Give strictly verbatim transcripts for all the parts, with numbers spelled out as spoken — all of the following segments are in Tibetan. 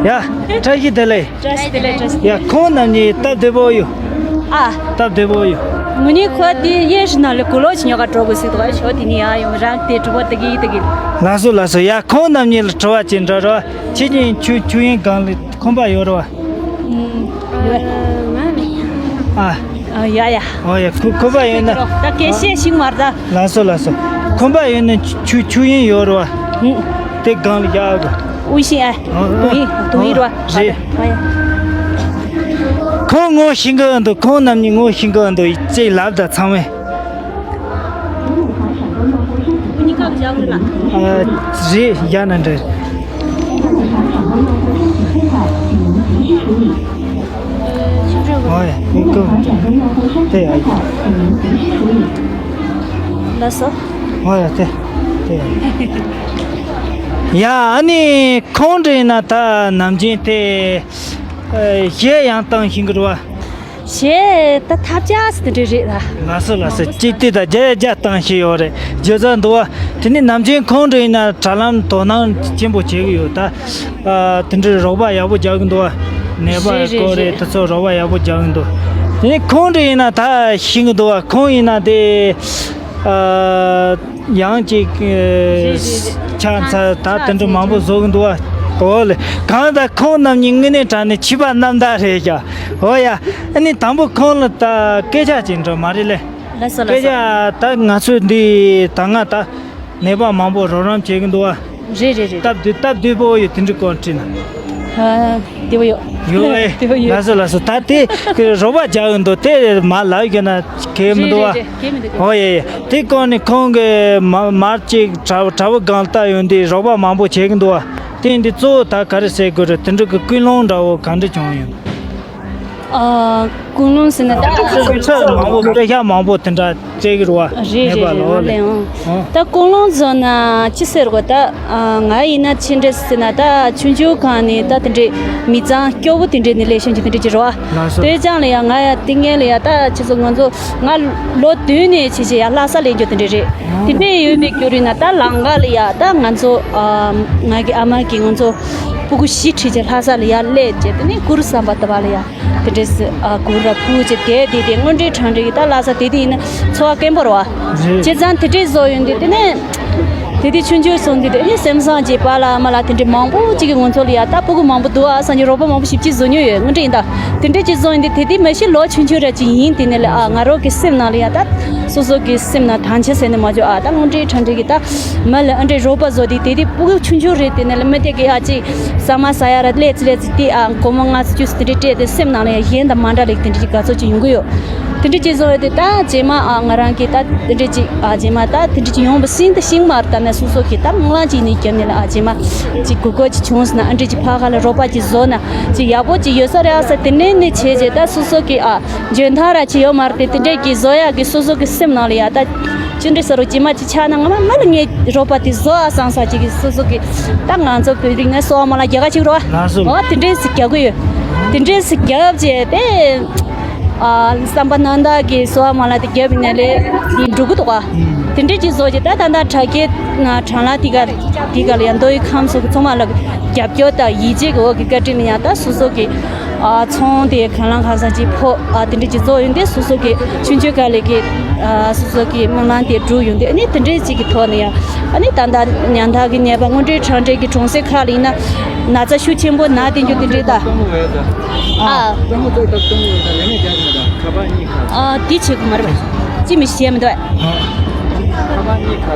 ཡ། བཀྲ་ཤིས་བདེ་ལེགས། བཀྲ་ཤིས་བདེ་ལེགས། བཀྲ་ཤིས། ཡ། ཁོང་རྣམ་གཉིས་སྟབས་བདེ་པོ་ཡོད། ཨ། སྟབས་བདེ་པོ་ཡོད། ངུ་ནི་ཁོ་དེ་ཡེ་ཧྲི་ན་ལེ་གུ་ལོ་ཆི་ཉོ་ག་འགྲོ་དགོས་ཟིག་དོ། ཞོ་དེ་ནི་ཡ་ཡོང་རང་དེ་གྲུ་བ་དེ་གི་དེ་གི། ལགས་སོ་ལགས་སོ། ཡ། ཁོང་རྣམ་གཉིས་ལ་དྲི་བ་ཅིག་འདྲི་རོགས། ཁྱེད་ཀྱིས་ཆུ་ཆུ་ཡིན་གང་ལ་ཁོམ་པ་ཡོད་རོགས། ཨ། ཨ། ཡ་ཡ། ཨོ་ཡ། ཁོ་ཁོམ་པ་ཡོད་ན། ད་སྐད་བཤད་ཤིག་མར་ད། ལགས་སོ་ལགས་སོ། ཁོམ་པ་ཡོད་ན་ཆུ་ཆུ་ཡིན་ཡོད་རོགས། དེ་གང་ལ་རྒྱག་གི། འུ་ཤི་ཨ། ཨོ། དུང་ཡིན་དུང་ཡིན་རོགས། རེད། ཨ་ཡ། ཁོང་ངོ་ཤེས་གི་འདུག་ཁོང་རྣམ་གཉིས་ངོ་ཤེས་གི་འདུག་ཅེས་ལབ་ད་ཚང་མས། ཨ། རེད། ཡ་ན་འདྲ། ཨོ་ཡ། མི་ཀོ། དེ་ཡ་ཡ། ལགས་སོ། ཨོ་ཡ། དེ་དེ་ཡ་ཡ། ཨ་ནི་ཁོང་འདྲ་ཡིན་ན་ད་ནམ་རྒྱུན་དེ་གཞས་ཡང་བཏང་ཤེས་གི་རེད་བ། གཞས་ད་ཐབས་ཆག་ཟེར་དེ་འདྲ་རེད་ད། ལགས་སོ་ལགས་སོ། གཅིག་དེ་ད་རྒྱ་རྒྱ་བཏང་ཤེས་ཡོད་རེད། རྒྱུ་མཚན་འདུག་བ། དེ་ནི་ནམ་རྒྱུན་ཁོང་འདྲ་ཡིན་ན་དྲ་ལམ་དོ་སྣང་ཆེན་པོ་བྱེད་གི་ཡོད་ད། ཨ། དེ་འདྲའི་རོགས་པ་ཡག་པོ་རྒྱག་གི་འདུག་བ། ནད་པ་རེད་རེད་སྐོར་རེད། རེད། དེ་ཚོ་རོགས་པ་ཡག་པོ་རྒྱག་གི་འདུག་དེ་ནི་ཁོང་འདྲ་ཡིན་ན་ད་ཤེས་གི་འདུག་བ། ཁོང་ཡིན་ན་དེ། ཨ། ཡང་ཅིག་རེད་རེད་རེད། ཆ་ཚ་ད་དེ་འདྲ་མང་པོ་བཟོ་གི་འདུག་བ། ཨོ་ལེ། གང་ལྟར་ཁོང་རྣམ་གཉིས་དངོས་གནས་དྲང་གནས་ཕྱི་པ་རྣམ་དག་རེད་ཀྱ། ཨོ་ཡ། ཨ་ནི་དང་པོ་ཁོང་ལ་ད་སྐད་ཆ་ཅིག་འདྲི་མ་རེད་ལེ། ལགས་སོ་ལགས་སོ། སྐད་ཆ་ད་ང་ཚོས་འདི་ད་ང་ད་ནད་པ་མང་པོ་རོགས་རམ་བྱེད་གི་འདུག་བ། རེད་རེད་རེད། སྟབས་བདེ་སྟབས་བདེ་པོ་ཡོད། དེ་འདྲ་སྐོར་དྲིས་ན། ཨ། བདེ་པོ་ཡོད། ཡོད་ཨེ། བདེ་པོ་ཡོད། ལགས་སོ་ལགས་སོ། ད་དེ་རོགས་པ་རྒྱག་གི་འདུག་དེ་མ་ལབ་ཡོད་ན་གལ་མི་འདུག་བ། རེད་རེད་རེད། གལ་མི་འདུག་ཨོ་ཡེ་ཡེ། དེ་སྐོར་ནས་ཁོང་གི་མ་མར་ཅིག་དྲ་དྲ་བ་སྒང་ལྟ་ཡོང་དུས་རོགས་པ་མང་པོ་བྱེད་གི་འདུག་བ། དེ་འདི་གཙོ་བོ་ད་ག་རེ་ཟེར་དགོས་རེད། དེ་འདྲ་གི་ཀུན་སློང་འདྲ་བོ་ག་འདྲ་བྱུང་ཡོད། ཨ། ཀུན་སློང་ཟེར་ན་ད། ཚོད་མང་པོ་དཔེ་ཤག་མང་པོ་དེ་འདྲ་སྤྲད་གི་རེད་བ། རེད་རེད་རེད། ནད་པ་ལ། ཨོ་ལེ། ཨང་། ཨང་། ད་ཀུན་སློང་བཟོ་ན་ཅི་ཟེར་དགོས་ད། ཨ། ང་ཡིན་ན་ཅི་འདྲ་ཟེར་ན་ད་ཆུང་ཆུང་སྒང་ནས་ད་དེ་འདྲའི་མི་ཚང་སྐྱོ་བོ་དེ་འདྲའི་ནས་སླེབས་ཤིང་གི་དེ་འདྲ་ཅིག་རེད་བ། ལགས་སོ། དེ་ཙང་ལ་ཡ་ང་ཡ་དེ་སྔོན་ལ་ཡ་ད་ཁྱེད་ཚོ་ང་ཚོ་ང་ལོ་བདུན་ནས་བྱས་བྱས་ཡ་ལྷ་ས་སླེབས་རྒྱུ་དེ་འདྲ་རེད། དེ་འདྲ་ཡོད་པའི་རྒྱུ་རེད་ན་ད་ལམ་ཁ་ལ་ཡ་ད་ང་ཚོ། ཨ། ང་གི་ཨ་མ་གིས་ང་ཚོ་སྤུ་གུ་བཞི་ཁྲིད་བྱས་ལྷ་ས་ལ་ཡ་སླེབས་བྱས། དེ་ནས་གུར་ཟམ་པ་ལྟ་བ་ལ་ཡ། དེ་འདྲས་སུ། ཨ། གུར་ར་ཕུབ་བྱས་བསྡད་བསྡད་དེ་དངོས་འབྲེལ་དྲང་འབྲེལ་གྱི་ད་ལྷ་ས་དེ་དུས་ཡིན་ན་འཚོ་བ་དཀོན་པོ་རེད་བ། རེད། བྱས་ཙང་དེ་འདྲས་བཟོ་ཡོང་དུས་དེ་ནས་དེ་དུས་ཆུང་ཆུང་སོང་དུས་དེ་ནས་སེམས་བཟང་གྱི་པཱ་ལགས་ཨ་མ་ལགས་དེ་འདྲས་མང་པོ་ཅིག་གི་ང་ཚོ་ལ་ཡ་ད་སྤུ་གུ་མང་པོ་འདུག་ཨ་བསམ་གྱི་རོགས་པ་མང་པོ་ཞེ་པོ་ཅིག་བཟོ་མྱོང་ཡོད། དངོས་འབྲེལ་ཡིན་ད། དེ་འདྲས་ཅིག་བཟོ་ཡོང་དུས་དེ་དུས་མ་གཞི་ལོ་ཆུང་ཆུང་ར་ཅིག་ཡིན། དེ་ནས་ལ་ཨ་ང་རང་གི་སེམས་ནང་ལ་ཡ་ད་སོ་སོ་གི་སེམས་ནང་དང་ཆ་ཟེར་ནས་མ་འཇོག་ཨ་ད་དངོས་འབྲེལ་དྲང་འབྲེལ་གྱི་ད་མ་ལ་ཨ་འདྲས་རོགས་པ་བཟོ་དུས་དེ་དུས་སྤུ་གུ་ཆུང་ཆུང་རེད། དེ་ནས་ལ་མི་དེ་གི་ཨ་ཅིག་ཟ་མ་ཟ་ཡ་ར་ལས་ཙི་ལས་ཙི་དེ་ཨ་སྒོར་མོ་ལྔ་བཅུ་དེ་འདྲས་སྤྲད་དེ་སེམས་ནང་ལ་ཡ་གཞན་དང་མ་འདྲ་ལེགས་དེ་འདྲས་ཀྱི་དགའ་ཚོར་ཅིག་ཡོང་གི་ཡོད། དེ་འདྲས་ཅིག་བཟོ་ཡོད་དེ་ད་རྗེས་མ་ཨ་ང་རང་གིས་ད་དེ་འདྲས་ཅིག་ཨ་རྗེས་མ་ད་དེ་འདྲས་ཅིག་ཡོང་བ་ཤིང་ད་ཤིང་མར་ད་ནས་སོ་སོ་གིས་ད་སྔོན་ལ་ཅིག་ནས་བརྒྱབ་ནས་ལ་ཨ་རྗེས་མ་ཅིག་དགོས་མཁོ་ཅིག་བྱུང་སོང་ན་ཨ་འདྲས་ཅིག་ཕ་ག་ལ་རོགས་པ་ཅིག་བཟོ་ན་ཅིག་ཡག་པོ་ཅིག་ཡོད་ས་རེད་ཨ་ས། དེ་ནས་ནས་བྱས་རྗེས་ད་སོ་སོ་གིས་ཨ་འཇོན་ཐང་ར་ཅིག་ཡོད་མ་རེད་དེ། དེ་འདྲས་ཀྱི་བཟོ་ཡག་གི་སོ་སོ་གི་སེམས་ནང་ལ་ཡ་ད་ཅི་འདྲས་ཟེར་རོ་རྗེས་མ་ཅིག་ཆགས་ན་ང་མ་མ་ལ་ངའི་རོགས་པ་དེ་བཟོ་ཨ་བསམ་ས་ཅིག་གི་སོ་སོ་གི་ད་ང་ཚོ་བོད་རིགས་ནས་གསོ་བ་མ་ལ་རྒྱ་གར་ཅིག་རོ་ཨ། ལགས་སོ། ཨོ་དེ་འདྲས་སུ་རྒྱག་གི་ཡོད། དེ་འདྲས་སུ་རྒྱབ་རྗེས་དེ་ཨ་བསམ་པ་ནང་དག་གི་གསོ་བ་མ་ལ་དེ་རྒྱབ་ཡིན་ན་ལས་དེ་འགྲོ་གི་འདུག་ཨ། དེ་འདྲས་ཅིག་བཟོ་རྗེས་ད་ད་ད་དྲ་རྒྱའི་ནང་དྲ་ལམ་དེ་ག་དེ་ག་ལ་ཡང་མདོ་དབུས་ཁམས་གསུམ་གྱི་ཚང་མ་ལ་རྒྱབ་སྐྱོར་དང་ཡིད་ཆེས་ཀྱི་འོག་གི་བཀའ་དྲིན་ལ་ཡང་ད་སོ་སོ་གི་ཨ་ཚོང་དེ་གང་ལ་གང་འཚམ་ཅིག་ཕོག་ཨ་དེ་འདྲ་ཅིག་བཟོ་ཡོང་དུས་སོ་སོ་གི་ཆུང་ཆུང་སྒང་ལས་ཀྱི་ཨ་སོ་སོ་གི་སྨོན་ལམ་དེ་འགྲུབ་ཡོང་དུས་ཨ་ནི་དེ་འདྲ་ཅིག་གི་ཐོག་ནས་ཡང་ཨ་ནི་ད་ལྟ་ཉམ་ཐག་གི་ནད་པ་དངོས་འབྲེལ་དྲང་འབྲེལ་གྱི་གྲོང་གསེབ་ཁག་ལ་ཡིན་ན་ན་ཚ་ཤུགས་ཆེན་པོ་ན་དེ་འགྱུར་དེ་འདྲ་ད་ཨ་ཨ་དེ་བྱེད་དགོས་མ་རེད་པས། ཅི་མི་ཤེས་མི་འདུག་པས། ཁ་པར་གཉིས་ཁ་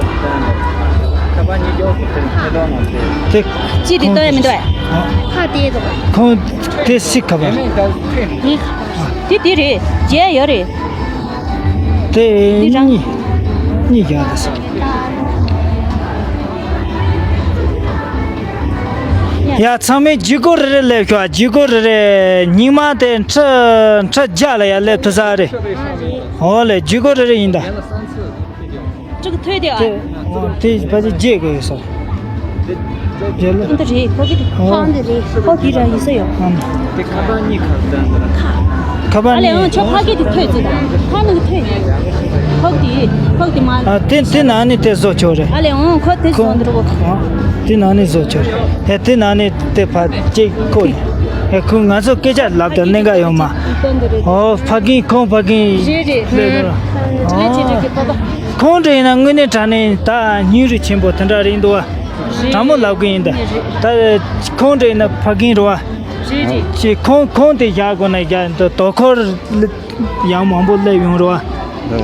ཁ་པར་གཉིས་ཀྱོག་གི་ཕེ་ཏོག་ནང་དེ། དེ་ཅི་དེ་ལྟོས་ཡ་མི་འདུག་པས། ཁ་དེ་དོ། ཁོང་དེ་སི་ཁ་པར། དེ་དེ་རེད། རྒྱལ་ཡོད་རེད། དེ་གཉིས་གཉིས་ཡག་དེ་སི། ཡ་ཚང་མས་ལྗིད་ཁོག་རེ་རེ་སླེབས་ཤོག་ལྗིད་ཁོག་རེ་རེ་ཉིན་མ་དེ་ཁྲི་ཁྲི་བརྒྱ་ལ་ཡ་སླེབས་ཐུབ་ས་རེད། འོ་ལེ་ལྗིད་ཁོག་རེ་རེ་ཡིན་ད། ཅིག་ཐོས་དེ་ཨ། དེ་ཕལ་ཆེར་བརྗེད་དགོས་ཡོད་ས། བརྗེད་ལ། འདི་རེད་ཁོ་གི་དེ། ཨོ། ཁོ་འདི་རེད་ཁོ་འདི་ར་ཡིན་ས་ཡོད། ཨ་མ། དེ་ཁ་པར་གཉིས་ཁ་ཟ་འདི་ར། ཁ། ཁ་པར་ཨ་ལས་ནི་ཨང་ཆོག་ཕ་གི་དེ་ཐོས་ཙི་ད་ཕ་ནི་གི་ཐོས་ཕག་དེ་ཕག་དེ་མ། ཨ་དེ་དེ་ནང་ནས་དེ་བཟོ་ཆོག་རེད། ཨ་ལས་ཨང་ཁོ་དེ་ཁོ་བཟོ་འདི་རུ། ཨ་དེ་ནང་ནས་བཟོ་ཆོག་རེད། ཧེ་དེ་ནང་ནས་དེ་ཕ་གཅིག་ཁོ་ཡིན། ཧེ་ཁོ་ང་ཚོ་སྐད་ཆ་ལབ་དང་གནད་འགག་ཡོད་མ། ཨོ་ཕ་གིན་ཁོང་ཕ་གིན་རེད་རེད། ལས་དོ། ཨ་ལས་ཅི་རེད་གི་ཕ་ཕ། ཁོང་འདྲ་ཡིན་ན་དངོས་གནས་དྲང་གནས་ད་སྙིང་རུས་ཆེན་པོ་དེ་འདྲ་རེད་འདུག་བ། དྲང་མོ་ལབ་གི་ཡིན་ད། ད་ཁོང་འདྲ་ཡིན་ན་ཕ་གིན་རེད་བ། རེད་རེད། ཅི་ཁོང་ཁོང་དེ་བཞག་དགོས་ན་བཞག་འདུག་དོ་ཁོར་ཡང་མང་པོ་སླེབས་ཡོང་རེད་བ།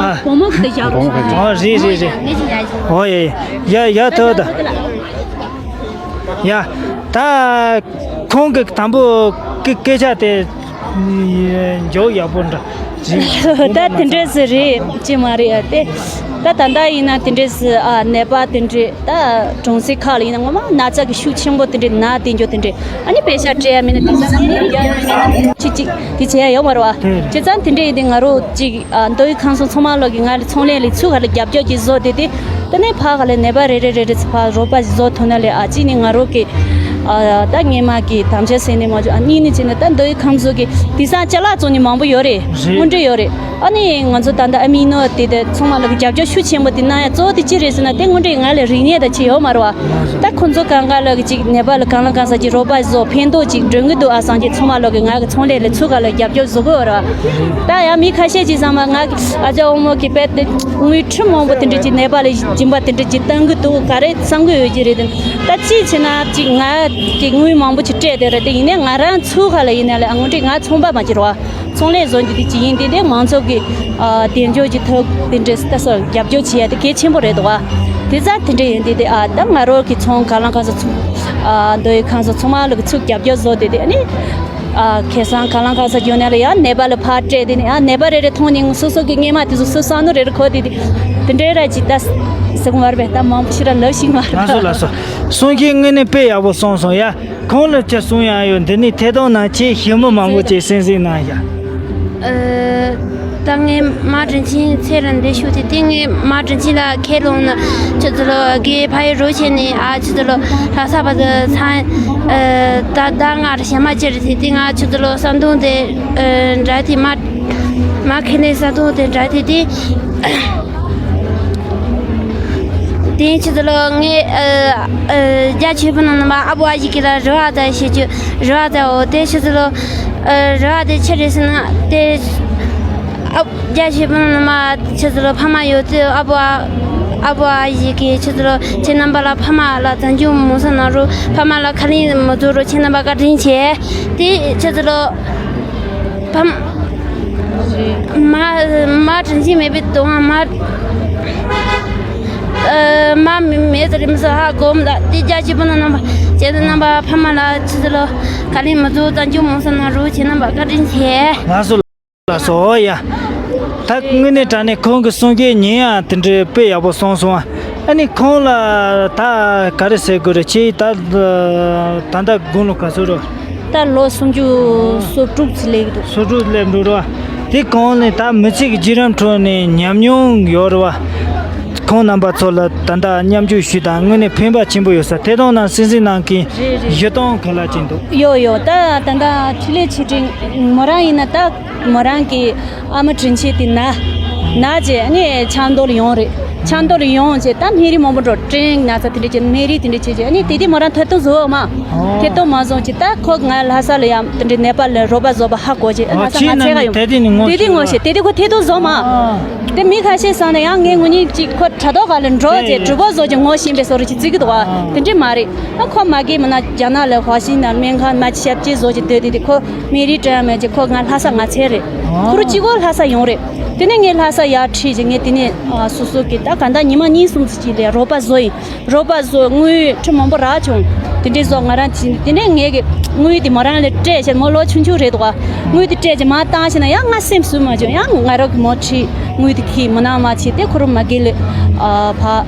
ཨ། བུ་མོ་གི་དེ་བཞག་རོགས། ཨོ་རེད་རེད་རེད། ཨོ་ཡེ་ཡེ་ཡ་ཡ་ཐོ་ད། ཡ། ད་ཁོང་གི་དང་པོ་གི་སྐད་ཆ་དེ་མགྱོགས་ཡག་པོ་འདྲ། ད་དེ་འདྲ་ཟེར་རེད་ཅི་མ་རེད་ཡ་དེ། ད་ད་ལྟ་ཡིན་ན་དེ་འདྲ་ཟེར་ཨ་ནད་པ་དེ་འདྲ་ད་གྲོང་གསེབ་ཁག་ལ་ཡིན་ན་ངོ་མ་ན་ཚ་གི་ཤུགས་ཆེན་པོ་དེ་འདྲ་ན་དེ་འགྱོ་དེ་འདྲ་ཨ་ནི་པེ་ཤ་སྤྲད་ཡ་མིན་ན་དེ་ཚ་ཅིག་ཅིག་དེ་བྱེད་ཡ་ཡོད་མ་རེད་བ། བྱས་ཙང་དེ་འདྲ་ཡིན་དེ་ང་རོ་ཅིག་ཨ་མདོ་དབུས་ཁམས་གསུམ་ཚང་མ་ལོག་གི་ང་ལ་ཚོང་ལས་ལས་ཚུགས་ག་ལ་རྒྱབ་སྐྱོར་གྱི་བཟོ་དེ་དེ། དེ་ནས་ཕ་ག་ལས་ནད་པ་རེ་རེ་རེ་རེ་ཚོ་ཕ་རོགས་པ་བཟོ་ཐུབ་ན་ལས་ཨ་ཅི་ནི་ང་རོགས་ཀྱི་ཨ་ད་ངེད་མ་གི་དམ་བཅའ་སེ་ནས་མ་བྱོ་ཨ་གཉིས་ནི་བྱས་ན་ད་མདོ་དབུས་ཁམས་གསུམ་གི་དེང་སང་ཅ་ལག་བཙོང་ནི་མང་པོ་ཡོད་རེད། རེད། དངོས་འབྲེལ་ཡོད་རེད། ཨ་ནི་ང་ཚོ་ད་ལྟ་ཨ་མི་ནོ་དེ་དེ་ཚང་མ་ལ་གི་རྒྱབ་སྐྱོར་ཤུགས་ཆེན་པོ་དེ་གནང་ཡ་གཙོ་བོ་དེ་ཅི་རེད་ཟེར་ན་དེ་དངོས་འབྲེལ་ང་ལ་རིག་གནས་དང་ཅི་ཡོད་མ་རེད་བ། ད་ཁོ་ཚོ་གང་ག་ལ་གི་ཅིག་ནད་པ་ལ་གང་ལ་གང་ས་ཅིག་རོགས་པ་བཟོ་ཕན་ཐོགས་ཅིག་འདོན་གི་འདུག་ཨ་སང་ཅིག་ཚང་མ་ལ་གི་ང་གི་ཚོང་ལས་ལ་ཚུགས་ག་ལ་རྒྱབ་སྐྱོར་བཟོ་གི་ཡོད་རེད་བ། ད་ཡང་མི་ཁ་ཤས་ཅིག་ཚང་མ་ང་གི་ཨ་ཅག་འོ་མོ་གི་དཔེ་དེ། དངུལ་ཁྲི་མང་པོ་དེ་འདྲ་ཅིག་ནད་པ་ལ་སྦྱིན་པ་དེ་འདྲ་ཅིག་བཏང་གི་འདུག་ག་རེ་བསམ་གི་ཡོད་ཀྱི་རེད་དེ། ད་ཅིའི་ཕྱིར་ན་ཅིག་ང་གི་དངུལ་མང་པོ་ཅིག་སྤྲད་དེ་རེད་དེ་ཡིན་ནའི་ང་རང་ཚུགས་ཁ་ལ་ཡིན་ན་ལས་ཨ་ངོ་འདྲི་ང་ཚོང་པ་མ་ཅིག་རེད་བ། ཚོང་ལས་བཟོ་རྒྱུ་དེ་ཅིག་ཡིན་དེ་དེ་མང་ཚོགས་ཀྱི་ཨ་དལ་འབྱོར་གྱི་ཐོག་དེ་འདྲ་ལྟ་ས་རྒྱབ་སྐྱོར་བྱེད་ཡ་དེ་གལ་ཆེན་པོ་རེད་འདུག་བ། དེ་ཙང་དེ་འདྲ་ཡིན་དེ་དེ་ཨ་ད་ང་རོ་གི་ཚོང་ག་ལང་ག་ས་ཚོང་ཨ་མདོ་དབུས་ཁམས་གསུམ་ཚང་མ་ལ་གི་ཚུགས་རྒྱབ་སྐྱོར་བཟོ་དེ་དེ་ཨ་ནི། ཨ་ཁེ་སང་ག་ལང་ག་ས་ཡོད་ན་ལ་ཡང་ནད་པ་ལ་ཕར་སྤྲད་དེ་ནི་ཨ་ནད་པ་རེ་རེ་མཐོང་ནས་སོ་སོ་གི་སྔས་མ་དེ་ཚོ་སུ་བསམ་བློ་རེ་རེ་འཁོར་དེ་དེ་དེ་འདྲའི་ར་ཅིག་ད་ཟེར་གོ་མ་རེད་པས། ད་མང་པོ་ཞིག་ར་ལབ་ཤིག་མ་རེད། ལགས་སོ་ལགས་སོ། གསུང་སྐད་དངོས་གནས་དཔེ་ཡག་པོ་གསུངས་སོང་ཡ། གང་ལ་ཅི་གསུང་ཡ་ཡོད་འདི་ནི་ཐད་གཏོང་ནང་ཆེས་ཞིབ་མོ་མང་པོ་ཅིག་གསན་གཟིགས་གནང་ཡ། ཨ། ད་ངས་མ་དྲིན་ཆེན་ཚེ་རིང་འདི་ཞུ་དེ་དེ་ངས་མ་དྲིན་ཆེན་ལ་ཁས་ལོངས་ན་ཆུ་ཚོད་ལོ་དགེ་ཕ་ཡུལ་རོ་ཆེ་ནས་ཨ་ཆུ་ཚོད་ལོ་ལྷ་ས་བ་དུ་ཚང་ཨ་ད་ད་ང་ར་ཞེ་མ་ཅི་རེད་དེ་དེ་ང་ཆུ་ཚོད་ལོ་ས་འདུང་དེ་ཨ་འདྲ་དེ་མ་མ་ཁས་ལེན་ས་འདུང་དེ་འདྲ་དེ་དེ། དེ་ཆུ་ཚོད་ལོ་ངས་ཨ་ཨ་རྒྱ་ཆོས་པ་ནང་ནང་མ་ཨ་བོ་ཨ་ཡི་གི་ལ་རེ་བ་ད་ཤེས་ཆུ་རེ་བ་ད་འོ་དེ་ཆུ་ཚོད་ལོ་ཨ་རེ་བ་དེ་ཆི་རེད་ཟེར་ན་དེ་ཨ་རྒྱ་ཆོས་པ་ནང་ནང་མ་ཆུ་ཚོད་ལོ་ཕ་མ་ཡོད་དུས་ཨ་བོ་ཨ་ཨ་བོ་ཨ་ཡི་གི་ཆུ་ཚོད་ལོ་ཁྱེད་རྣམ་པ་ལ་ཕ་མ་ལ་བཙན་སྐྱོང་མོ་ས་ནང་རུ་ཕ་མ་ལ་ཁ་ལིང་མ་བཟོ་རུ་ཁྱེད་རྣམ་པ་བཀའ་དྲིན་ཆེ། དེ་ཆུ་ཚོད་ལོ། ཕམ། མ་མ་དྲིན་ཆེན་མེད་པའི་དོན་མ་ཨ་མ་མེད་དུ་རིམ་སུ་ཧ་གོམ་ད་དེ་རྒྱ་ཆེ་པོ་ན་རྣམ་པ་ཁྱེད་རྣམ་པ་ཕ་མ་ལ་ཆུ་ཚོད་ལོ་ག་ལེན་མ་བཟོ་ད་འཇུ་མོང་ས་ན་རུ་ཁྱེད་རྣམ་པ་བཀའ་དྲིན་ཆེ། ལགས་སོ་ལགས་སོ་ཡ། ད་དངོས་གནས་དྲང་གནས་ཁོང་གི་གསུང་སྐད་ཉན་ཡང་དེ་འདྲའི་དཔེ་ཡག་པོ་གསུངས་སོང་ཨ། ཨ་ནི་ཁོང་ལ་ད་ག་རེ་ཟེར་དགོས་རེད་ཁྱེད་ད་ད་ལྟ་དགུང་ལོ་ག་ཚོད་རེད། ད་ལོ་སུམ་ཅུ་སོ་དྲུག་ཙམ་སླེབས་ཀྱི་འདུག་སོ་དྲུག་སླེབས་འགྲོ་རེད་བ། དེ་གོང་ནས་ད་མི་ཚེ་གི་བརྒྱུད་རིམ་ཁྲོད་ནས་ཉམས་མྱོང་ཡོད་རེད་བ། ཁོང་རྣམ་པ་ཚོ་ལ་ད་ལྟ་མཉམ་ཞུགས་ཞུས་དང་དངོས་གནས་ཕན་པ་ཆེན་པོ་ཡོད་ས་དེ་དང་ནང་སེམས་སེམས་ནང་གི་རེད་རེད། གཞི་གཏོང་ག་ལ་ཅིག་འདུག་ཡོད་ཡོད་ད་ད་ལྟ་འཕྲིན་ལས་ཆེ་འབྲིང་མོ་རང་ཡིན་ན་ད་མོ་རང་གི་ཨ་མ་དྲིན་ཆེན་དེ་ན་ན་རྗེས་ནས་ཆབ་མདོ་ལ་ཡོང་རེད། ཆབ་མདོ་ལ་ཡོང་རྗེས་ད་སྨན་རིན་མང་པོ་འགྲོ་ཀྲེང་ན་ཚ་དེ་འདྲ་བྱས་སྨན་རིན་དེ་འདྲ་བྱས་རྗེས་ཨ་ནི་དེ་དུས་མོ་རང་ཐད་གཏོང་བཟོ་འོག་མ། ཨོ། ཐད་གཏོང་མ་བཟོ་རྗེས་ད་ཁོ་ང་ལྷ་ས་ལ་ཡང་དེ་འདྲ་ནད་པ་ལ་རོགས་པ་བཟོ་བ་ཧ་གོ་རྗེས་ཨོ་ལྷ་ས་ང་ཚད་ག་ཡོང་དེ་དུས་ནི་ངོ་དེ་དུས་ངོ་ཤེས་དེ་དུས་ཁོ་ཐད་གཏོང་བཟོ་མ། ཨོ། དེ་མི་ཁ་ཤས་སང་ནས་ཡང་ངས་ངོ་གཉིས་ཅིག་ཁོ་དྲ་ཐོག་ག་ལ་འགྲོ་རྗེས་གྲུ་པོ་བཟོ་རྗེས་ངོ་ཤེས་པའི་བཟོ་རུ་ཅིག་བརྩི་གི་འདུག་བ། དེ་འདྲ་མ་རེད། ཨ་ཁོ་མ་གི་མིན་ན་རྒྱ་ནག་ལ་ཧྭ་ཤིན་ན་སྨན་ཁང་མ་ཅི་ཞབས་ཕྱི་བཟོ་རྗེས་སྡོད་དེ་དེ་ཁོ། སྨན་རིན་སྤྲད་ཡ་མེད་ཅེས་ཁོ་ང་ལྷ་ས་ང་ཚེ་རེད། ཨོ། ཁོ་རུ་གཅིག་པོ་ལྷ་ས་ཡོང་རེད། དེ་ནས་ངས་ལྷ་ས་ཡར་ཁྲིད་ཅིག་ངས་དེ་ནས་ཨ་སོ་སོ་གི་ད་ག་ད་ཉི་མ་གཉིས་གསུམ་ཙམ་ཅིག་ལས་རོགས་པ་བཟོ་ཡིན། རོགས་པ་བཟོ་དངུལ་ཁྲི་མང་པོ་རག་བྱུང་། དེ་འདྲས་བཟོ་ང་རང་ཅིག་དེ་ནས་ངས་གི་དངུལ་དེ་མོ་རང་ལ་སྤྲད་བྱས་མོ་ལོ་ཆུང་ཆུང་རེད་འདུག་ག་དངུལ་དེ་སྤྲད་བྱས་མར་བཏང་བྱས་ན་ཡང་ང་སེམས་སུ་མ་བྱུང་ཡང་ང་རང་གི་མོ་ཁྲིད་དངུལ་དེ་ཁྱི་མོ་ནང་མ་བྱས་ཏེ་ཁོ་རུ་མ་གི་ལ་ཨ་ཕ་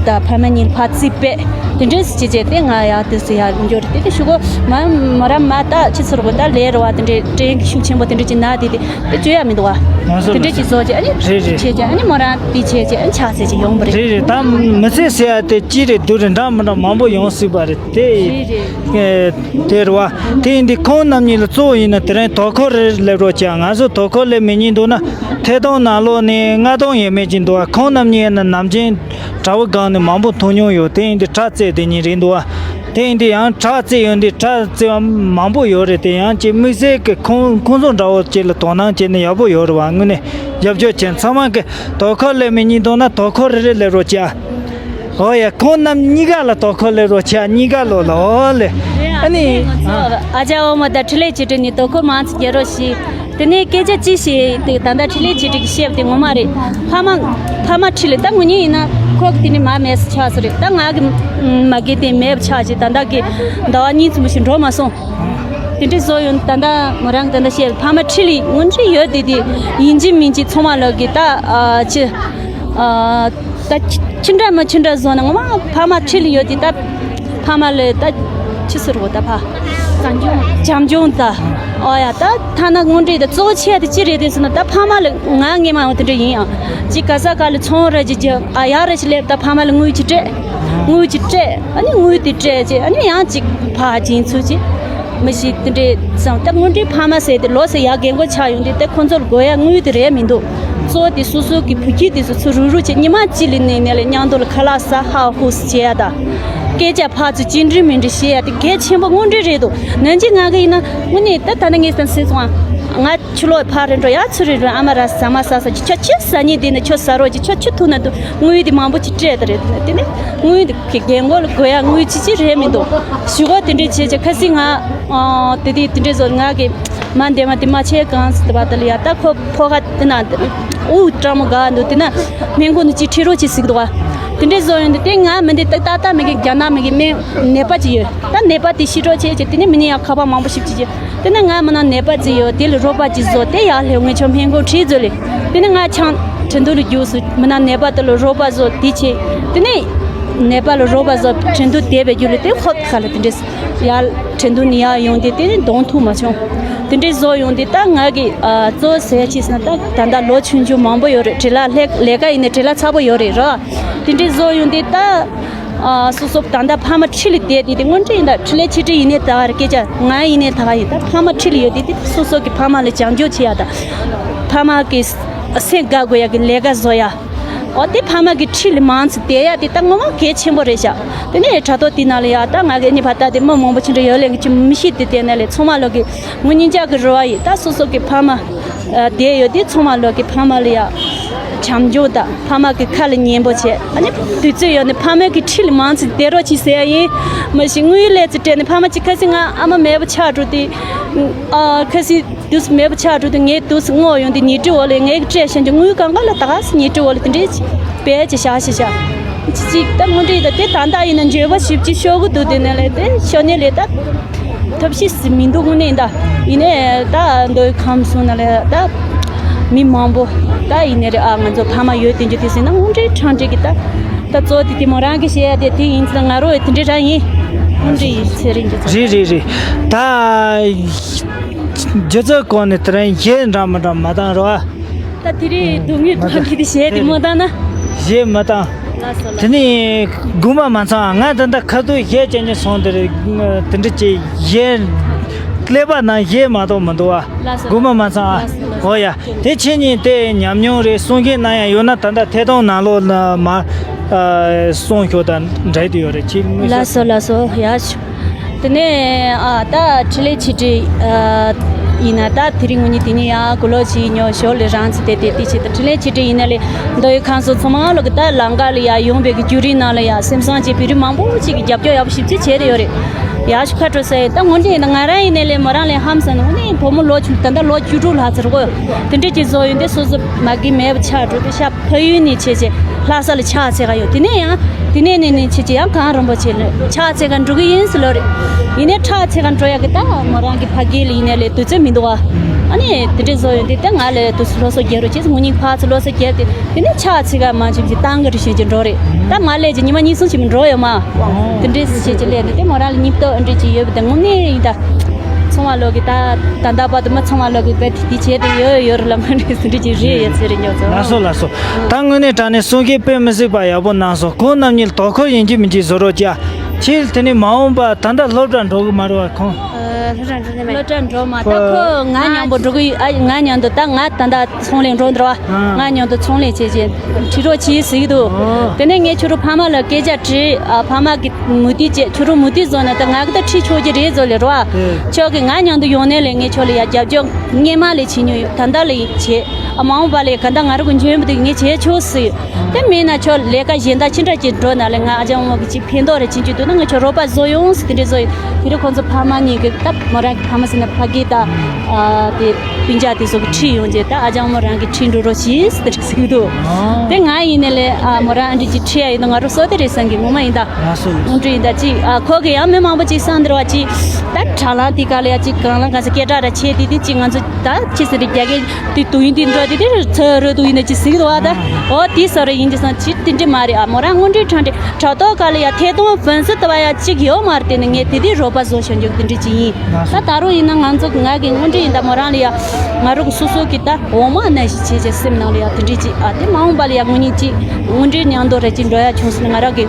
ད་ཕ་མ་གཉིས་ཕ་རྩིས་པས། དེ་འདྲས་བྱས་བྱས་ཏེ་ང་ཡག་དུས་སུ་ཡག་འབྱོར་ཏེ་དེ་ཤུ་གོ་མ་མ་ར་མ་ད་ཆི་ཚུར་གོ་ད་ལས་ར་བ་དེ་འདྲས་དྲན་གི་ཤུགས་ཆེན་པོ་དེ་འདྲས་ཀྱི་ན་དེ་དེ་དེ་བཅོས་ཡ་མི་འདུག་བ། ང་ཚོ་དེ་འདྲས་ཀྱི་བཟོ་བྱས་ཨ་ནི་རེད་རེད། བྱས་བྱས་ཨ་ནི་མོ་རང་དེ་བྱས་བྱས་ཨ་ནི་ཆགས་ཚད་ཅིག་ཡོང་པ་རེད། རེད་རེད། ད་མི་ཚེ་ཟེར་ཡ་དེ་ཅི་རེད་སྡུག་རེད་འདྲ་མི་འདྲ་མང་པོ་ཡོང་སྲིད་པ་རེད་དེ། རེད་རེད། དེ་རེད་བ། དེ་ཡིན་དུས་ཁོང་རྣམ་གཉིས་ལ་གཙོ་བོ་ཡིན་ན་དེ་རིང་དོ་ཁུར་རེ་སླེབས་རོགས་བྱས། ང་ཚོ་དོ་ཁུར་སླེབས་མེད་ཉིན་འདུག་ན་ཐད་གཏོང་ནང་ལོགས་ནས་ལྔ་སྟོང་ཡས་མས་ཅིག་འདུག་བ། ཁོང་རྣམ་གཉིས་ཡིན་ན་ནམ་རྒྱུན་དྲ་བ་སྒང་ནས་མང་པོ་མཐོང་མྱོང་ཡོད། དེ་ཡིན་དུས་དྲ་རྩེ་དེ་གཉིས་རེད་འདུག་བ། དེ་ཡིན་དུས་ཡང་དྲ་རྩེ་ཡོང་དུས་དྲ་རྩེ་བ་མང་པོ་ཡོད་རེད། དེ་ཡང་ཅིག་དམིགས་བསལ་གྱི་ཁོང་ཁོང་ཚོ་འདྲ་བོ་ཅིག་ལ་དོ་སྣང་བྱས་ནས་ཡག་པོ་ཡོད་རེད་བ། དངོས་གནས་རྒྱབ་སྐྱོར་བྱས་ཚང་མ་གི་དོ་ཁུར་སླེབས་མེད་ཉིན་འདུག་ན་དོ་ཁུར་རེ་རེ་སླེབས་རོགས་བྱས། ཨོ་ཡ། ཁོང་རྣམ་གཉིས་ཀ་ལ་དོ་ཁུར་སླེབས་རོགས་བྱས། གཉིས་ཀ་ལོ་ལ་ཨོ་ལེ། ཨ་ནི། ཨ་ཅག་འོ་མ་ད་འཕྲིན་ལས་ཆེ་གྲས་ནས་དོ་ཁུར་མང་ཙམ་རྒྱག་རོགས་ཞུ། དེ་ནས་སྐད་ཆ་ཅི་ཞིག་དེ་ད་ལྟ་འཕྲིན་ལས་ཆེ་གྲས་ཀྱིས་བཤད་པ་དེ་ངོ་མ་རེད། ཕ་མ་ཕ་མ་ཁྲིད་ལས་ད་ངོ་ཉིད་ཡིན་ན་ཁོག་དེ་ནི་མ་མེད་ས་ཆགས་ས་རེད། ད་ང་གི་མ་གི་དེ་མེད་པ་ཆགས་ཅིག་ད་ལྟ་གི་ཟླ་བ་གཉིས་ཙམ་ཞིག་འགྲོ་མ་སོང་། དེ་འདྲའི་བཟོ་ཡོང་ད་ལྟ་ང་རང་གི་ད་ལྟ་བཤད་ཕ་མ་ཁྲིད་ལས་ངོ་འཕྲོད་ཡོད་དེ་དེ་ཡིན་གཅིག་མིན་གཅིག་ཚང་མ་ལོག་གི་ད་ཨ་ཅི། ཨ། ད་ཅི་འདྲ་མ་ཅི་འདྲ་བཟོ་ན་ངོ་མ་ཕ་མ་ཁྲིད་ལ་ཡོད་དེ་ད་ཕ་མ་ལ་ད་ཅི་ཟེར་བ་ད་ཕ། བྱམས་སྐྱོང་། བྱམས་སྐྱོང་ད། ཨོ་ཡ་ད་ཐ་ན་དངོས་འབྲེལ་ད་གཙོ་ཆེ་དེ་ཅི་རེད་དེ་ཟེར་ན་ད་ཕ་མ་ལ་ང་ངེས་མ་འོང་དེ་འདྲ་ཡིན་ཡང་ཅི་ག་ས་ག་ལ་ཚོང་ར་ཅི་ཅི་ཨ་ཡ་ར་ཅི་སླེབས་ད་ཕ་མ་ལ་དངུལ་ཅི་སྤྲད། དངུལ་ཅི་སྤྲད་ཨ་ནི་དངུལ་དེ་སྤྲད་ཅི་ཨ་ནི་ཡང་ཅི་ཕ་ཅིན་ཚུ་ཅི། མི་ཞིག་དེ་འདྲའི་བསམ་སྟབས་དངོས་འབྲེལ་ཕ་མ་ཟེར་དེ་ལོ་ཟེར་ཡག་རྒན་གོག་ཆགས་ཡོང་དུས་དེ་ཁོ་ཚོར་དགོས་ཡ་དངུལ་དེ་རེད་མི་འདུག་གཙོ་བོ་དེ་སོ་སོ་གི་བུ་སྐྱེས་དེ་ཚོ་ཚུར་རུག་རུག་བྱས་ཉི་མ་གཅིག་ལ་གནས་ནས་ལས་མཉམ་དུ་ལ་ཁ་ལག་ཟ་ཧ་ཧུ་སི་བྱེད་ཡ་ད། སྐད་ཆ་ཕར་ཚུར་གཅིག་འདྲི་མི་འདྲི་བཤད་ཡ་དེ་གལ་ཆེན་པོ་དངོས་འབྲེལ་རེད་འདུག་ནན་གྱིས་ང་གི་ཡིན་ན་དངོས་གནས་ད་ད་ནི་ངས་ད་སྲིད་སོང་ང་། ཕྱི་ལོགས་ཕར་རེ་འགྲོ་ཡ་ཚུར་རེ་འགྲོ་ཨ་མ་ར་ཟ་མ་ཟ་ཟ་ཅི་ཁྱོད་ཆི་ཟ་ཉེ་དེ་ནི་ཁྱོད་ཟ་རོགས་ཀྱི་ཁྱོད་ཆི་ཐུག་ན་འདུག་དངུལ་དེ་མང་པོ་ཅིག་སྤྲད་དེ་རེད་དེ་ནི་དངུལ་དེ་གི་རྒན་གོག་ལ་དགོས་ཡ་དངུལ་ཅི་ཅི་རེད་མི་འདུག་ཞུ་གོ་དེ་འདྲས་བྱས་ཅི་ཁ་སི་ང་དེ་དེ་དེ་འདྲས་བཟོ་ང་གི་མ་འདེམས་མ་དེ་མ་ཆེ་གང་སི་དེ་བ་དེ་ལ་ཡ་ད་ཁོ་ཕོ་ཁ་དེ་ན་དབུགས་སྐྲག་མོ་ག་འདུག་དེ་ན་སྨན་ཁང་དུ་ཅི་ཁྲིད་རོགས་ཅི་ཟིག་འདུག་བ། དེ་འདྲས་བཟོ་ཡོང་དུས་དེ་ང་མི་འདི་ཏག་ཏག་ཏག་མི་གི་རྒྱ་ནག་མི་གི་སྨན་ནད་པ་ཅི་ཡོད་ད་ནད་པ་དེ་ཤི་རོགས་བྱས་ཅི་དེ་ནི་མི་ནི་ཡ་ཁ་པ་མང་པོ་ཞིབ་ཅི་ཅི། དེ་ནས་ང་མི་ནང་ནད་པ་ཅིག་ཡོད་དེ་ལ་རོགས་པ་ཅིག་བཟོ་དེ་ཡར་ལྷོད་ངས་ཆོ་སྨན་ཁང་ཁྲིད་བཟོ་ལེ། དེ་ནས་ང་ཆང་ཁྲིན་ཏུ་ལ་རྒྱུགས་སུ་མི་ནང་ནད་པ་དེ་ལ་རོགས་པ་བཟོ་དེ་བྱས། དེ་ནས་ནད་པ་ལ་རོགས་པ་བཟོ་ཁྲིན་ཏུ་དེ་བས་རྒྱུ་ལ་དེ་ཧོད་ཁ་ལ་དེ་འདྲས་ཡར་ཁྲིན་ཏུ་ནས་ཡར་ཡོང་དེ་དེ་ནས་གདོང་ཐུག་མ་བྱུང་། དེ་འདྲས་བཟོ་ཡོང་དེ་ད་ང་གི་གཙོ་བོ་ཟེར་ཅི་ཟེར་ན་ད་ད་ལྟ་ལོ་ཆུང་ཆུང་མང་པོ་ཡོད་རེད་བྲེལ་ལ་ལས་ལས་ཀ་ཡིན་ནས་བྲེལ་ལ་ཚ་པོ་ཡོད་རེད་ར། དེ་འདྲས་བཟོ་ཡོང་དེ་ད། ཨ་སོ་སོ་ད་ལྟ་ཕ་མ་ཁྲིད་ལ་བསྡད་དེ་དེ་དངོས་འབྲེལ་ཡིན་ད་འཕྲིན་ལས་ཆེ་གྲས་ཡིན་ནའི་ད་ག་རེ་སྐད་ཆ་ང་ཡིན་ནའི་ད་ག་ཡིན་ད་ཕ་མ་ཁྲིད་ལ་ཡོད་དེ་དེ་སོ་སོ་གི་ཕ་མ་ལ་བྱམས་སྐྱོང་བྱེད་ཡ་ད་ཕ་མ་གི་སེམས་དགའ་དགོས་ཡ་གི་ལས་ཀ་བཟོ་ཡ། འོ་དེ་ཕ་མ་གི་ཁྲིད་ལ་མང་ཙམ་བསྡད་ཡ་དེ་ད་ངོ་མ་གལ་ཆེན་པོ་རེད་ཤག་དེ་ནས་དྲ་ཐོག་དེ་ནང་ལ་ཡ་ད་ང་གི་ཨ་ནི་ཕ་ད་དེ་མི་མང་པོ་ཅིག་འདྲ་ཡོད་ལས་ཀྱི་མི་ཤེས་དེ་དེ་ནས་ལས་ཚང་མ་ལོག་གི་ངོ་སྙིང་རྗེ་གི་རེ་བ་ཡིན་ད་སོ་སོ་གི་ཕ་མ། བསྡད་ཡོད་དེ་ཚང་མ་ལོག་གི་ཕ་མ་ལ་ཡ། བྱམས་སྐྱོང་དང་ཕ་མ་གི་ཁ་ལ་ཉན་པོ་བྱས་ཨ་ནི་དུས་ཚོད་ཡོད་ནི་ཕ་མ་གི་ཁྲིད་ལ་མང་ཙམ་བསྡད་རོགས་གྱིས་ཟེར་ཡ་ཡིན། མ་གཞི་དངུལ་ལས་ཙི་སྤྲད་ནི་ཕ་མ་གཅིག་ཁ་སི་ང་ཨ་མ་མེད་པ་ཆགས་འགྲོ་དེ། ཨ་ཁ་སི་དུས་མེད་པ་ཆགས་འགྲོ་དེ་ངས་དུས་སྔོག་ཡོང་དེ་ཉལ་ཁྲི་འོག་ལ་ངས་སྤྲད་བཞིན་གྱི་དངུལ་གང་ག་ལ་ད་ག་སི་ཉལ་ཁྲི་འོག་ལ་དེ་འདྲས་བས་ཀྱི་བཞག་ཤི་བཞག་ཅི་ཅིག་ད་དངོས་འབྲེལ་ཡིན་ད་དེ་ད་ལྟ་ཡིན་ན་འགྱོད་པ་ཞིབ་ཅིག་ཤོར་གི་འདུག་དེ་ནས་ལས་དེ་ཤོར་ནས་ལས་ད། ཐབས་ཤེས་སུ་མི་འདུག་དངོས་གནས་ད། ཡིན་ནའི་ད་མདོ་དབུས་ཁམས་གསུམ་ན་ལ་ད། མི་མང་པོ་ད་ཡིན་ནའི་རེད་ཨ་ང་ཚོ་ཕ་མ་ཡོད་དེ་འཇུ་དེ་ཟིན་ན་དངོས་འབྲེལ་ཕྲང་འབྲེལ་གི་ད། ད་གཙོ་དེ་དེ་མོ་རང་གི་བཤད་ཡ་དེ་དེ་ཡིན་ཙང་ང་རོ་དེ་འདྲའི་རང་ཡིན། དངོས་འབྲེལ་ཡིན་ཚེ་རིང་གི་ཚོ། རེད་རེད་རེད། ད། སྒྱུ་རྩལ་སྐོར་ནས་དེ་རིང་གཞས་འདྲ་མི་འདྲ་མ་བཏང་རོགས་ཨ། ད་དེ་རིང་སྡུག་བསྔལ་ཐང་གི་དེ་བཤད་དེ་མོ་ད་ན། གཞས་མ་བཏང་། ལགས་སོ་ལགས་སོ། དེ་ནས་དགོངས་པ་མ་ཚོམ་ང་ད་ལྟ་ཁ་ཐུག་གཞས་བྱས་ནས་སོང་དེ་རེད། དེ་འདྲ་ཅིག་གཞས་ཀླད་པ་ནང་གཞས་མ་གཏོགས་མི་འདུག་བ། ལགས་སོ། དགོངས་པ་མ་ཚོམ་ཨ། ལགས་སོ་ལགས་སོ། འོ་ཡ། དེ་ཁྱེད་གཉིས་དེ་ཉམས་མྱོང་རེད་གསུང་མཁན་ན་ཡང་ཡོད་ན་ད་ལྟ་ཐད་གཏོང་ནང་ལོགས་ལ་མ་གསུང་ཤོག་དང་འབྲེལ་དུ་ཡོད་རེད་ཁྱེད་དངོས་ཤོག་ལགས་སོ་ལགས་སོ་ཡ། དེ་ནས་ཨ་ད་འཕྲིན་ལས་ཆེ་གྲས་ཨ་ཡིན་ན་ད་དེ་རིང་ངོ་ཉིད་དེ་ཉིད་ཡ་གུ་ལོ་ཆེ་ཉོ་ཞོར་ལས་རང་ཚེ་དེ་དེ་དེ་ཆེ་ད་འཕྲིན་ལས་ཆེ་གྲས་ཡིན་ན་ལས་མདོ་དབུས་ཁམས་གསུམ་ཚང་མ་ལོག་གི་ད་ལམ་ཁ་ལ་ཡ་ཡོང་བའི་གི་བརྒྱུད་རིམ་ནང་ལ་ཡ་སེམས་བཟང་ཅན་བོད་རིགས་མང་པོ་ཅིག་གི་རྒྱབ་སྐྱོར་ཡག་པོ་ཞིབ་ཅིག་བྱས་རེ་ཡོད་རེད། ཡ་ཞུ་ཁ་སྤྲོད་ས་ཡིན་ད་ངོ་འདྲི་ཡིན་ན་ང་རང་ཡིན་ནས་ལས་མོ་རང་ལས་ཧམ་ས་ནས་ངོ་ནས་བུ་མོ་ལོ་ཆུང་ད་ད་ལོ་བཅུ་དྲུག་ལྷག་ཚར་གོ་དེ་འདྲས་ཀྱི་བཟོ་ཡོད་འདི་སོ་སོ་མ་གི་མེད་པ་ཆགས་འགྲོ་དེ་ཤ། ཕ་ཡུལ་ནས་བྱས་བྱས་ལྷ་ས་ལ་ཕྱག་འཚལ་ག་ཡོད། དེ་ནས་ཡང་དེ་ནས་ནས་ནས་བྱས་བྱས་ཡང་གངས་རིན་པོ་ཆེ་ལ་ཕྱག་འཚལ་ག་འགྲོ་གི་ཡིན་ཟེར་ལོ་རེད། ཡིན་ནའི་ཕྱག་འཚལ་ག་འགྲོ་ཡག་གི་ད་མོ་རང་གི་ཕ་གི་ལ་ཡིན་ནའི་ལས་དུས་ཚོད་མི་འདུག་བ། ཨ་ནི་དེ་འདྲས་བཟོ་ཡོད་དེ། ད་ང་ལ་དུས་སུ་སློབ་གསོ་རྒྱག་རོགས་བྱས། ངོ་གཉིས་ཕར་ཚུར་སློབ་གསོ་རྒྱབ་སྟེ། དེ་ནས་ཆ་ཚིག་ག་མ་འཇིབ་ཀྱི་བཏང་གི་རེ་བྱེད་ཀྱི་འགྲོ་རེད། ད་མ་ལས་ཀྱི་ཉི་མ་གཉིས་གསུམ་ཞིག་མི་འགྲོ་ཡོད་མ། དེ་འདྲས་བྱེད་ཀྱི་ལས་དེ། དེ་མོ་རང་ལ་སྙིང་སྟོབས་འདྲས་ཀྱི་ཡོད་པ་དེ་དངོས་གནས་ཡིན། ད་ཚོང་བ་ལོག་གི་ད་ད་ལྟ་བར་དུ་མི་ཚོང་བ་ལོག་གི་བེད་དེ་བྱས་ཏེ་ཡོད་ཡོད་རེད་ལ། མ་འདྲས་སུ་འདྲས་ཀྱི་རེད་ཡོད་ཚེ་རེད་ཉོ་ཚོ། ལགས་སོ་ལགས་སོ། ད་དངོས་གནས་དྲང་གནས་གསུང་མཁན་དཔེ་མི་སྲིད་པ་ཡག་པོ་གནང་སོང་། ཁོང་རྣམ་གཉིས་ལ་དོ་ཁུར་ཡིན་གཅིག་མིན་གཅིག་བཟོ་རོགས་བྱ། ཁྱེད་དེ་ནས་མ་འོངས་པ་ད་ལྟ་སློབ་གྲྭ་འགྲོ་གི་མ་རེད་བ། ཁོང་། ཨ། སློབ་གྲྭ་འགྲོ་ནི་མ་རེད། སློབ་གྲྭ་འགྲོ་མ། ད་ཁོ་ང་མཉམ་པོ་འགྲོ་གི་ཡོད། ཨ། ང་མཉམ་དུ། ད་ང་ད་ལྟ་ཚོང་ལས་འགྲོ་འདུག་བ། ང་མཉམ་དུ་ཚོང་ལས་བྱེད་བྱེད་ཁྲིད་རོགས་བྱེད་ཟེར་གི་འདུག་དེ་ནས་ངས་ཁྱོད་རང་ཕ་མ་ལ་སྐད་ཆ་དྲིས། ཨ། ཕ་མ་གིས་མོས་མཐུན་བྱས། ཁྱོད་རང་མོས་མཐུན་བཟོས་ན་ད་ང་གི་ད་ཁྲིད་ཆོག་གི་རེད་ཟེར་ལབ་རེད་བ། ཁྱོད་ཀྱིས་ང་མཉམ་དུ་ཡོང་ནས་ལས་ངས་ཁྱོད་ལ་ཡ་རྒྱབ་སྐྱོར་སྔས་མ་ལས་བྱེད་མྱོང་ཡོད། ད་ལྟ་ལས་བྱེད། ཨ། མ་འོངས་པ་ལས་ག་ད་ང་རང་གི་འཇོན་པོ་དེ་ངས་བྱེད་ཆོག་ཟེར། དེ་མིན་ན་ཁྱོད་ལས་ཀ་གཞན་དག་ཅི་འདྲ་ཅིག་འགྲོ་ན་ལས་ང་ཨ་ཅག་མོ་གི་ཅིག་ཕན་ཐོགས་རེ་བྱེད་རྒྱུ་འདུག་ན་ང་ཁྱོད་རོགས་པ་བཟོ་ཡོང་ཟེར། དེ་འདྲ་བཟོ་ཡོང་། དེ་རིང་ཁོང་ཚོ་ཕ་མ་གཉིས་ཀྱིས། ད་མོ་རང་གི་ཕ་མ་ཟེར་ན་ཕ་གི་དང་། ཨ། དེ་སྤུན་ཀྱག་དེ་ཚོ་གིས་ཁྲིད་ཡོང་རྗེས། ད་ཨ་ཅག་མོ་རང་གིས་ཁྲིད་འགྲོ་རོགས་བྱེད་ཟེར་དེ་འདྲ་ཟེར་གི་འདུག་དེ་ང་ཡིན་ནའི་ལས། ཨ། མོ་རང་ཨ་འདྲ་ཅིག་ཁྲིད་ཡ་ཡིན་ན་ང་རང་བསོད་བདེ་རེད་བསམ་གི། ངོ་མ་ཡིན་ད། ལགས་སོ། དངོས་འབྲེལ་ཡིན་ད། ཅིག་ཨ། ཁོ་གིས་ཡང་མི་མང་པོ་ཅིག་བསམ་འདིར་བ་ཅིག་ད་དྲ་ལམ་དེ་ག་ལ་ཡ་ཅིག་གང་ལ་གང་ས་སྐད་གྲགས་ར་ཆེ་དེ། དེ་ཅིག་ང་ཚོ་ད་ཅི་ཟེར་རེད། རྒྱ་སྐད་དེ་དུ་ཡིན་དེ་འགྲོ་དེ་དེ་ཚ་རུ་དུ་ཡིན་ན་ཅིག་ཟེར་གི་འདུག་བ། ད་འོ་དེ་ས་རུ་ཡིན་གྱི་སང་ཅིག་དེ་འདྲ་མ་རེད། ཨ། མོ་རང་དངོས་འབྲེལ་དྲང་འདྲི་དྲ་ཐོག་ག་ལ་ཡ་ཐད་གཏོང་ཕུན་སུམ་ཚོགས་པ་ཡ་ཅིག་ཡོད་མ་རེད། དེ་ནི་ངས་དེ་དེ་རོགས་པ་བཟོ་བྱ་རྒྱུ་དེ་འདྲ་ཅིག་ཡིན། ད་ད་རུང་ཡིན་ན་ང་ཚོ་ང་གི་དངོས་འབྲེལ་ཡིན་ད། མོ་རང་ལ་ཡ་ང་རང་གི་སོ་སོ་གི་ད་འོ་མ་ནང་བཞིན་བྱས་བྱས་སེམས་ནང་ལ་ཡ་དེ་འདྲ་ཅིག་ཨ། དེ་མ་འོངས་པ་ལ་ཡ་དངོས་གཉེན་ཅིག་དངོས་འབྲེལ་མཉམ་དུ་རེ་ཅིག་འགྲོ་ཡ་བྱུང་སོང་ན་ང་རང་གི་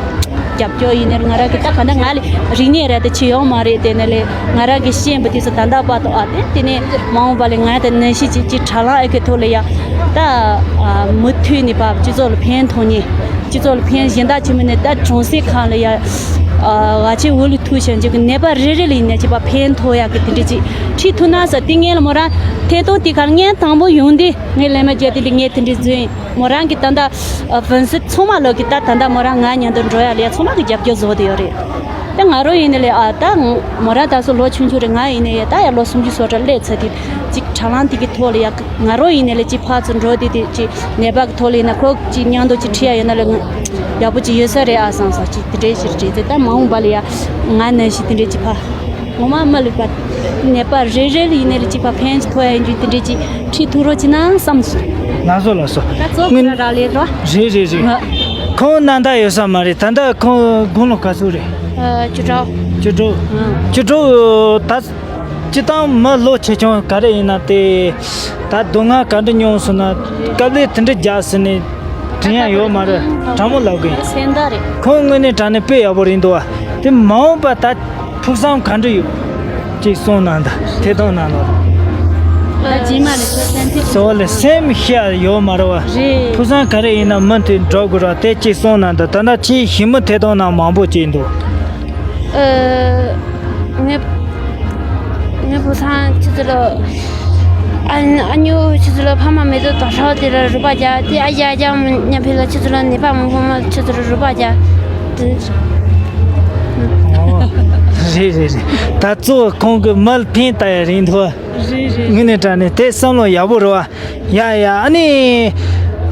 རྒྱབ་སྐྱོར་ཡིན་ནའི་ང་རང་གི་ད་ག་འདྲ་ང་ལ་རིག་གནས་ར་དེ་ཅིག་ཡོད་མ་རེད། དེ་ནས་ལས་ང་རང་གི་ཤེས་པ་དེ་ཚོ་ད་ལྟ་བར་དུ། ཨ། དེ་དེ་ནས་མ་འོངས་པ་ལ་ང་ད་ནང་བཞིན་ཅིག་ཅིག་དྲ་ལམ་ཨེ་ཀི་ཐོག་ལ་ཡ་ད། ཨ། མུ་མཐུད་ནས་ཕར་སྤྱི་ཚོགས་ལ་ཕན་ཐོགས་ནས། སྤྱི་ཚོགས་ལ་ཕན། གཞན་དག་ཅིག་མིན་ནས་ད་གྲོང་གསེབ་ཁག་ལ་ཡ། ཨ། ང་ཚོའི་འོག་ལ་ཐུག་བྱས་ཀྱི་ནད་པ་རེ་རེ་ལ་ཡིན་ནའི་ཅིག་ཕར་ཕན་ཐོགས་ཡག་གི་དེ་འདྲ་ཅིག་ཁྲིད་ཐུབ་ན་ཟེར། དེ་སྔོན་ལ་མོ་རང་ཐད་གཏོང་དེ་གར་ངས་དང་པོ་ཡོང་དུས་ངས་ལས་མ་བརྒྱབ་དེ་འདི་ངས་དེ་འདྲ་བཟོས་ཡིན། མོ་རང་གིས་ད་ལྟ། ཨ། ཕུན་སུམ་ཚང་མ་ལོག་གི་ད་ད་ལྟ་མོ་རང་ང་མཉམ་དུ་འགྲོ་ཡ་ལ་ཡ་ཚང་མ་གིས་རྒྱབ་སྐྱོར་བཟོ་བསྡད་ཡོད་རེད། ད་ང་རང་ཡིན་ནའི་ལས། ཨ། ད་མོ་རང་ད་སོ་ལོ་ཆུང་ཆུང་རེད། ང་ཡིན་ནའི་ཡ་ད་ཡ་ལོ་སུམ་ཅུ་སོ་ཕྲག་སླེབས་ཚར་དུས་ཅིག་དྲ་ལམ་དེ་གི་ཐོག་ལ་ཡ་ང་རང་ཡིན་ནའི་ལས་ཅིག་ཕར་ཚུར་འགྲོ་དུས་དེ་ཅིག་ནད་པ་གི་ཐོག་ལ་ཡིན་ན་ཁོ་ཅིག་མཉམ་དུ་ཅིག་ཁྲིད་ཡ་ཡོད་ན་ལས་ཡག་པོ་ཅིག་ཡོད་ས་རེད་ཨ་བསམ་སོང་། ཅིག་དེ་འདྲའི་ཕྱིར་བྱས་ཏེ་ད་མ་འོངས་པ་ལ་ཡ་ང་ནང་བཞིན་དེ་འདྲའི་ཅིག་ཕར། ངོ་མ་མི་ལུས་པ། ནད་པ་རེ་རེ་ལ་ཡིན་ནའི་ལས་ཅིག་ཕར་ཕན་ཐོགས་ཡ་ཡིན་རྒྱུ་དེ་འདྲའི་ཅིག་ཁྲིད་ཐུབ་རོགས་བྱས་ན་བསམ་སོང་། ལགས་སོ་ལགས་སོ། ད་གཙོ་བོ་ར་ལས་རོ། རེད་རེད་རེད། ང་། ཁོང་ན་ད་ཡོད་ས་མ་རེད། ད་ལྟ་ཁོང་དགུང་ལོ་ག་ཚོད་རེད། ཨ། བཅུ་དྲུག་བཅུ་དྲུག་ཨང་། བཅུ་དྲུག་ད་སྤྱིར་བཏང་མི་ལོ་ཆེ་ཆུང་ག་རེ་ཡིན་ན་དེ། ད་སྡུག་བསྔལ་ག་འདྲ་མྱོང་སོང་ན། དཀའ་ལས་དེ་འདྲ་རྒྱག་ཟེར་ནས་དྲན་ཡ་ཡོད་མ་རེད། དྲང་མོ་ལབ་དགོས། སེམས་ཐག་རེད། ཁོང་དངོས་གནས་དྲང་གནས་དཔེ་ཡག་པོ་རེད་འདུག་བ། དེ་མ་འོངས་པ་ད་ཕུགས་བསམ་ག་འདྲ་ཡོད། ཅིག་གསུངས་གནང་དང་། ཐད་གཏོང་གནང་རོགས། ད་རྗེས་མ་ལ་ཁྱོད་སེམས་ཐག་སོ་ལ་སེམས་ཤ་ཡོད་མ་རེད་བ། རེད། ཕུགས་བསམ་ག་རེ་ཡིན་ན་མུ་མཐུད་འགྲོ་དགོས་ར། དེ་ཅིག་གསུངས་གནང་དང་། ད་ལྟ་ཁྱེད་ཞི་མོ་ཐད་གཏོང་གནང་མང་པོ་ཅིག་འདུག་ཨ། ངའི་ངའི་བུ་ཚང་ཁྱེད་ཚོ་ལ། ཨ། ཨ་ཉོ་ཁྱེད་ཚོ་ལ་ཕ་མ་མེད་དུས་དོ་ཧྲག་དེ་ལ་རུ་པ་རྒྱག་དེ། ཨ་ཡ་རྒྱག་མི་ཉམས་ཕེ་ལ་ཁྱེད་ཚོ་ལ་ནད་པ་མང་པོ་མ་ཁྱེད་ཚོ་ལ་རུ་པ་རྒྱག་དེ། ཨོ། རེད་རེད་རེད། ད་གཙོ་བོ་ཁོང་གི་མི་ལ་ཕན་ལྟ་ཡ་རེད་འདུག་ཨ། རེད་རེད། དངོས་གནས་དྲང་གནས་དེ་བསམ་བློ་ཡག་པོ་རེད་བ། ཡ་ཡ། ཨ་ནི།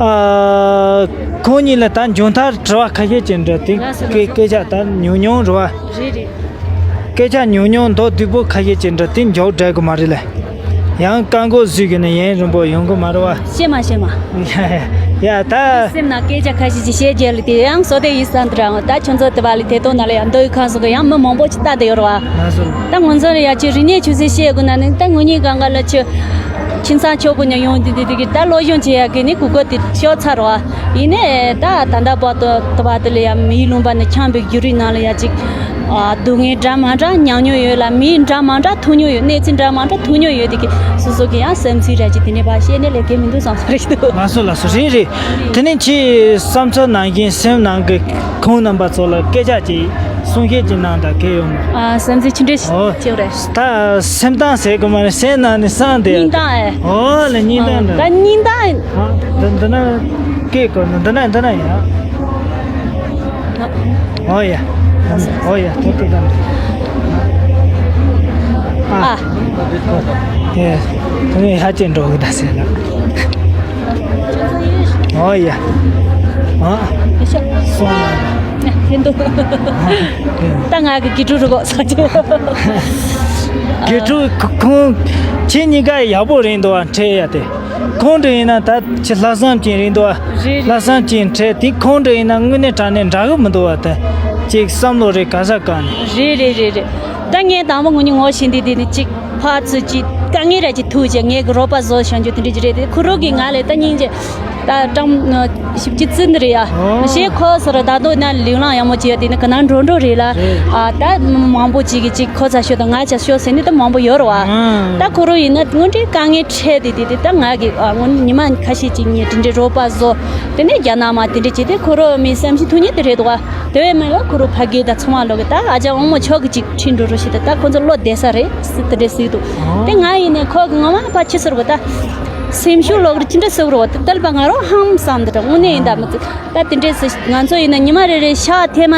ཨ། ཁོང་གཉིས་ལ་ད་མཇུག་མཐར་དྲི་བ་ཁ་ཤས་ཅིག་འདྲ་དེ། ལགས་སོ། སྐད་ལགས་སོ། སྐད་ཆ་ད་ཉུང་ཉུང་རེད་བ། རེད་རེད། སྐད་ཆ་ཉུང་ཉུང་མདོར་བསྡུས་པོ་ཁ་ཤས་ཅིག་འདྲ་དེ་མཇུག་སྒྲིལ་གི་མ་རེད་ལ། ཡང་བཀའ་འགོག་བཟོས་གི་ནི་ཡུན་རིང་པོ་ཡོང་གི་མ་རེད་བ། ཤེས་མ་ཤེས་མ། ཡ་ཡ། ད་སེམས་ནང་སྐད་ཆ་ཁ་ཤས་ཅིག་བཤད་རྒྱུ་ལ་དེ་ཡང་བསོད་བདེ་ཡིན་བསམ་དུ་རང་། ད་ཁྱོད་ཚོ་དེ་བ་ལ་དེ་དོ་ན་ལ་ཡང་མདོ་ཡི་ཁང་སོང་གི་ཡང་མི་མང་པོ་ཅིག་ལྟ་དེ་ཡོད་རེད་བ། ལགས་སོ། ད་ང་ཚོ་ལ་ཡ་ཅིག་རིག་གནས་ཆུ་ཚད་བཤད་དགོས་ན་ནི་ད་ངོ་གཉིས་གང་ག་ལ་ཆུ། ཁྱིམ་ཚང་ཆོག་གི་ཉོ་ཡོང་དེ་དེ་དེ་གི་ད་སློབ་སྦྱོང་བྱེད་ཡ་གི་ནི་གུ་གོ་དེ་ཤོར་ཚར་བ། ཡིན་ནའི་ད་ད་ལྟ་བར་དུ་དུ་བ་དེ་ལ་ཡ་མིའི་ལུང་པ་ནས་འཁྱམས་པའི་བརྒྱུད་རིམ་ནང་ལ་ཡ་ཅིག་ཨ། སྡུག་བསྔལ་འདྲ་མ་འདྲ་མྱངས་མྱོང་ཡོད་ལ། མི་འདྲ་མ་འདྲ་ཐུག་མྱོང་ཡོད། གནས་ཚུལ་འདྲ་མ་འདྲ་ཐུག་མྱོང་ཡོད་དེ་གི་སོ་སོ་གི་ཡང་བསམ་ཚུལ་ར་ཅིག་དེ་ནས་ཕར་བཤད་ནས་ལས་ཀ་མི་འདུག་བསམ་ས་རེད་འདུག་ལགས་སོ་ལགས་སོ། རེད་རེད། དེ་ནས་ཁྱེད་བསམ་ཚུལ་ནང་བཞིན་སེམས་ནང་གི་ཁོང་རྣམ་པ་ཚོ་ལ་སྐད་ཆ་ཅིག་གསུང་བཤད་ཅིག་གནང་དང་། གལ་ཡོད་མ། ཨ། བསམ་ཚུལ་ཅི་འདྲ་ཞིག་ཨོ། ཅིག་རེད། ད་སེམས་གཏམ་ཟེར་གི་མ་རེད། སེམས་ནང་ནས་བསམ་དེ། སྙིང་གཏམ་ཨེ། ཨོ་ལ་སྙིང་གཏམ་འདྲ། ད་སྙིང་གཏམ། ཨ། འདི་འདི་ན་སྐད་གོ་ན་འདི་ན་འདི་ན་ཡ། ཨོ་ཡ། ཨོ་ཡ། ཐུགས་རྗེ་གནང་། ཨ། ཨ། དེ་དེ་ནས་ཧ་ཅང་འགྲོ་གི་ད་ཟེར་ན། ཨོ་ཡ། ཨ། སོང་ན། ཧེ་འདུག་ཨ། ད་ང་གི་དགེ་ཕྲུག་རུ་གོ་ས་ཆེ། དགེ་ཕྲུག་ཁོ་ཁོང་ཁྱེད་གཉིས་ཀ་ཡག་པོ་རེད་འདུག་བ། འཕྲད་ཡ་དེ་ཁོང་འདྲ་ཡིན་ན་ད་ཁྱེད་ལྷག་བསམ་ཅན་རེད་འདུག་བ། རེད་རེད། ལྷག་བསམ་ཅན་འཕྲད་དེ་ཁོང་འདྲ་ཡིན་ན་དངོས་གནས་དྲང་གནས་འདྲ་གི་མི་འདུག་བ། ད་ཅིག་བསམ་བློ་རེ་ག་ས་ག་ནས། རེད་རེད་རེད་རེད། ད་ངས་དང་པོ་ངོ་ཉིད་ངོ་ཤེས་འདི་དེ་ནི་ཅིག་ཕར་ཚུར་ཅིག་དཀའ་ངལ་ར་ཅིག་ཐུག་བྱས་ངས་གི་རོགས་པ་བཟོ་བྱ་རྒྱུ་དེ་འདྲ་ཅིག་རེད་དེ། ཁོ་རང་གིས་ང་ལ་ད་སྙིང་རྗེ་ད་ཀྲམ་ཞིབ་ཅིག་བརྩི་འདི་རེད་ཡ། ཨོ། མི་ཤེས་ཁོ་ཟེར་ད་དུང་ན་ལུས་ལང་ཡག་མོ་བྱས་དེ་ནི་ག་ན་འགྲོ་འགྲོ་རེད་ལ། རེད། ཨ་ད་མང་པོ་ཅིག་གིས་ཅིག་ཁོ་ཚ་ཤོད་དང་ང་ཚ་ཤོད་ཟེར་ནི་ད་མང་པོ་ཡོད་རེད་བ། ཨང་། ད་ཁོ་རང་ཡིན་ན་དངོས་འབྲེལ་དཀའ་ངལ་འཕྲད་དེ་དེ་དེ་ད་ང་གི་ཨ་ངོ་ཉི་མ་ཁ་ཤས་ཅིག་ངས་དེ་འདྲའི་རོགས་པ་བཟོ། དེ་ནས་རྒྱ་ནག་མ་དེ་འདྲ་བྱས་ཏེ་ཁོ་རང་མི་བསམ་ཤེས་ཐུག་ཉེ་དེ་རེད་འདུག་བ། དེ་བས་མིན་ལ་ཁོ་རང་ཕ་གི་དང་ཚང་མ་ལོག་གི་ད་ཨ་ཅག་དབང་མོ་མཆོག་གི་ཅིག་ཁྲིད་འགྲོ་རོགས་ཞེས་ད་ད་ཁོ་ཚོ་བློ་བདེ་ས་རེད་ཟེར་དེ་འདྲ་ཟེར་གི་འདུག་དེ་ང་ཡིན་ནས་ཁོ་གི་ངོ་མ་ཕ་ཁྱི་ཟེར་གོ་ད་སེམས་ཤུགས་ལོག་རེ་ཅི་འདྲ་ཟེར་གོ་རོགས་དེ་དལ་པ་ང་རང་ཧམ་བསམ་དེ་འདྲ་དངོས་གནས་ཡིན་ད་མི་ཚེ་ད་དེ་འདྲས་ཟེར་ང་ཚོ་ཡིན་ན་ཉི་མ་རེ་རེ་ཤག་ཐེངས་མ་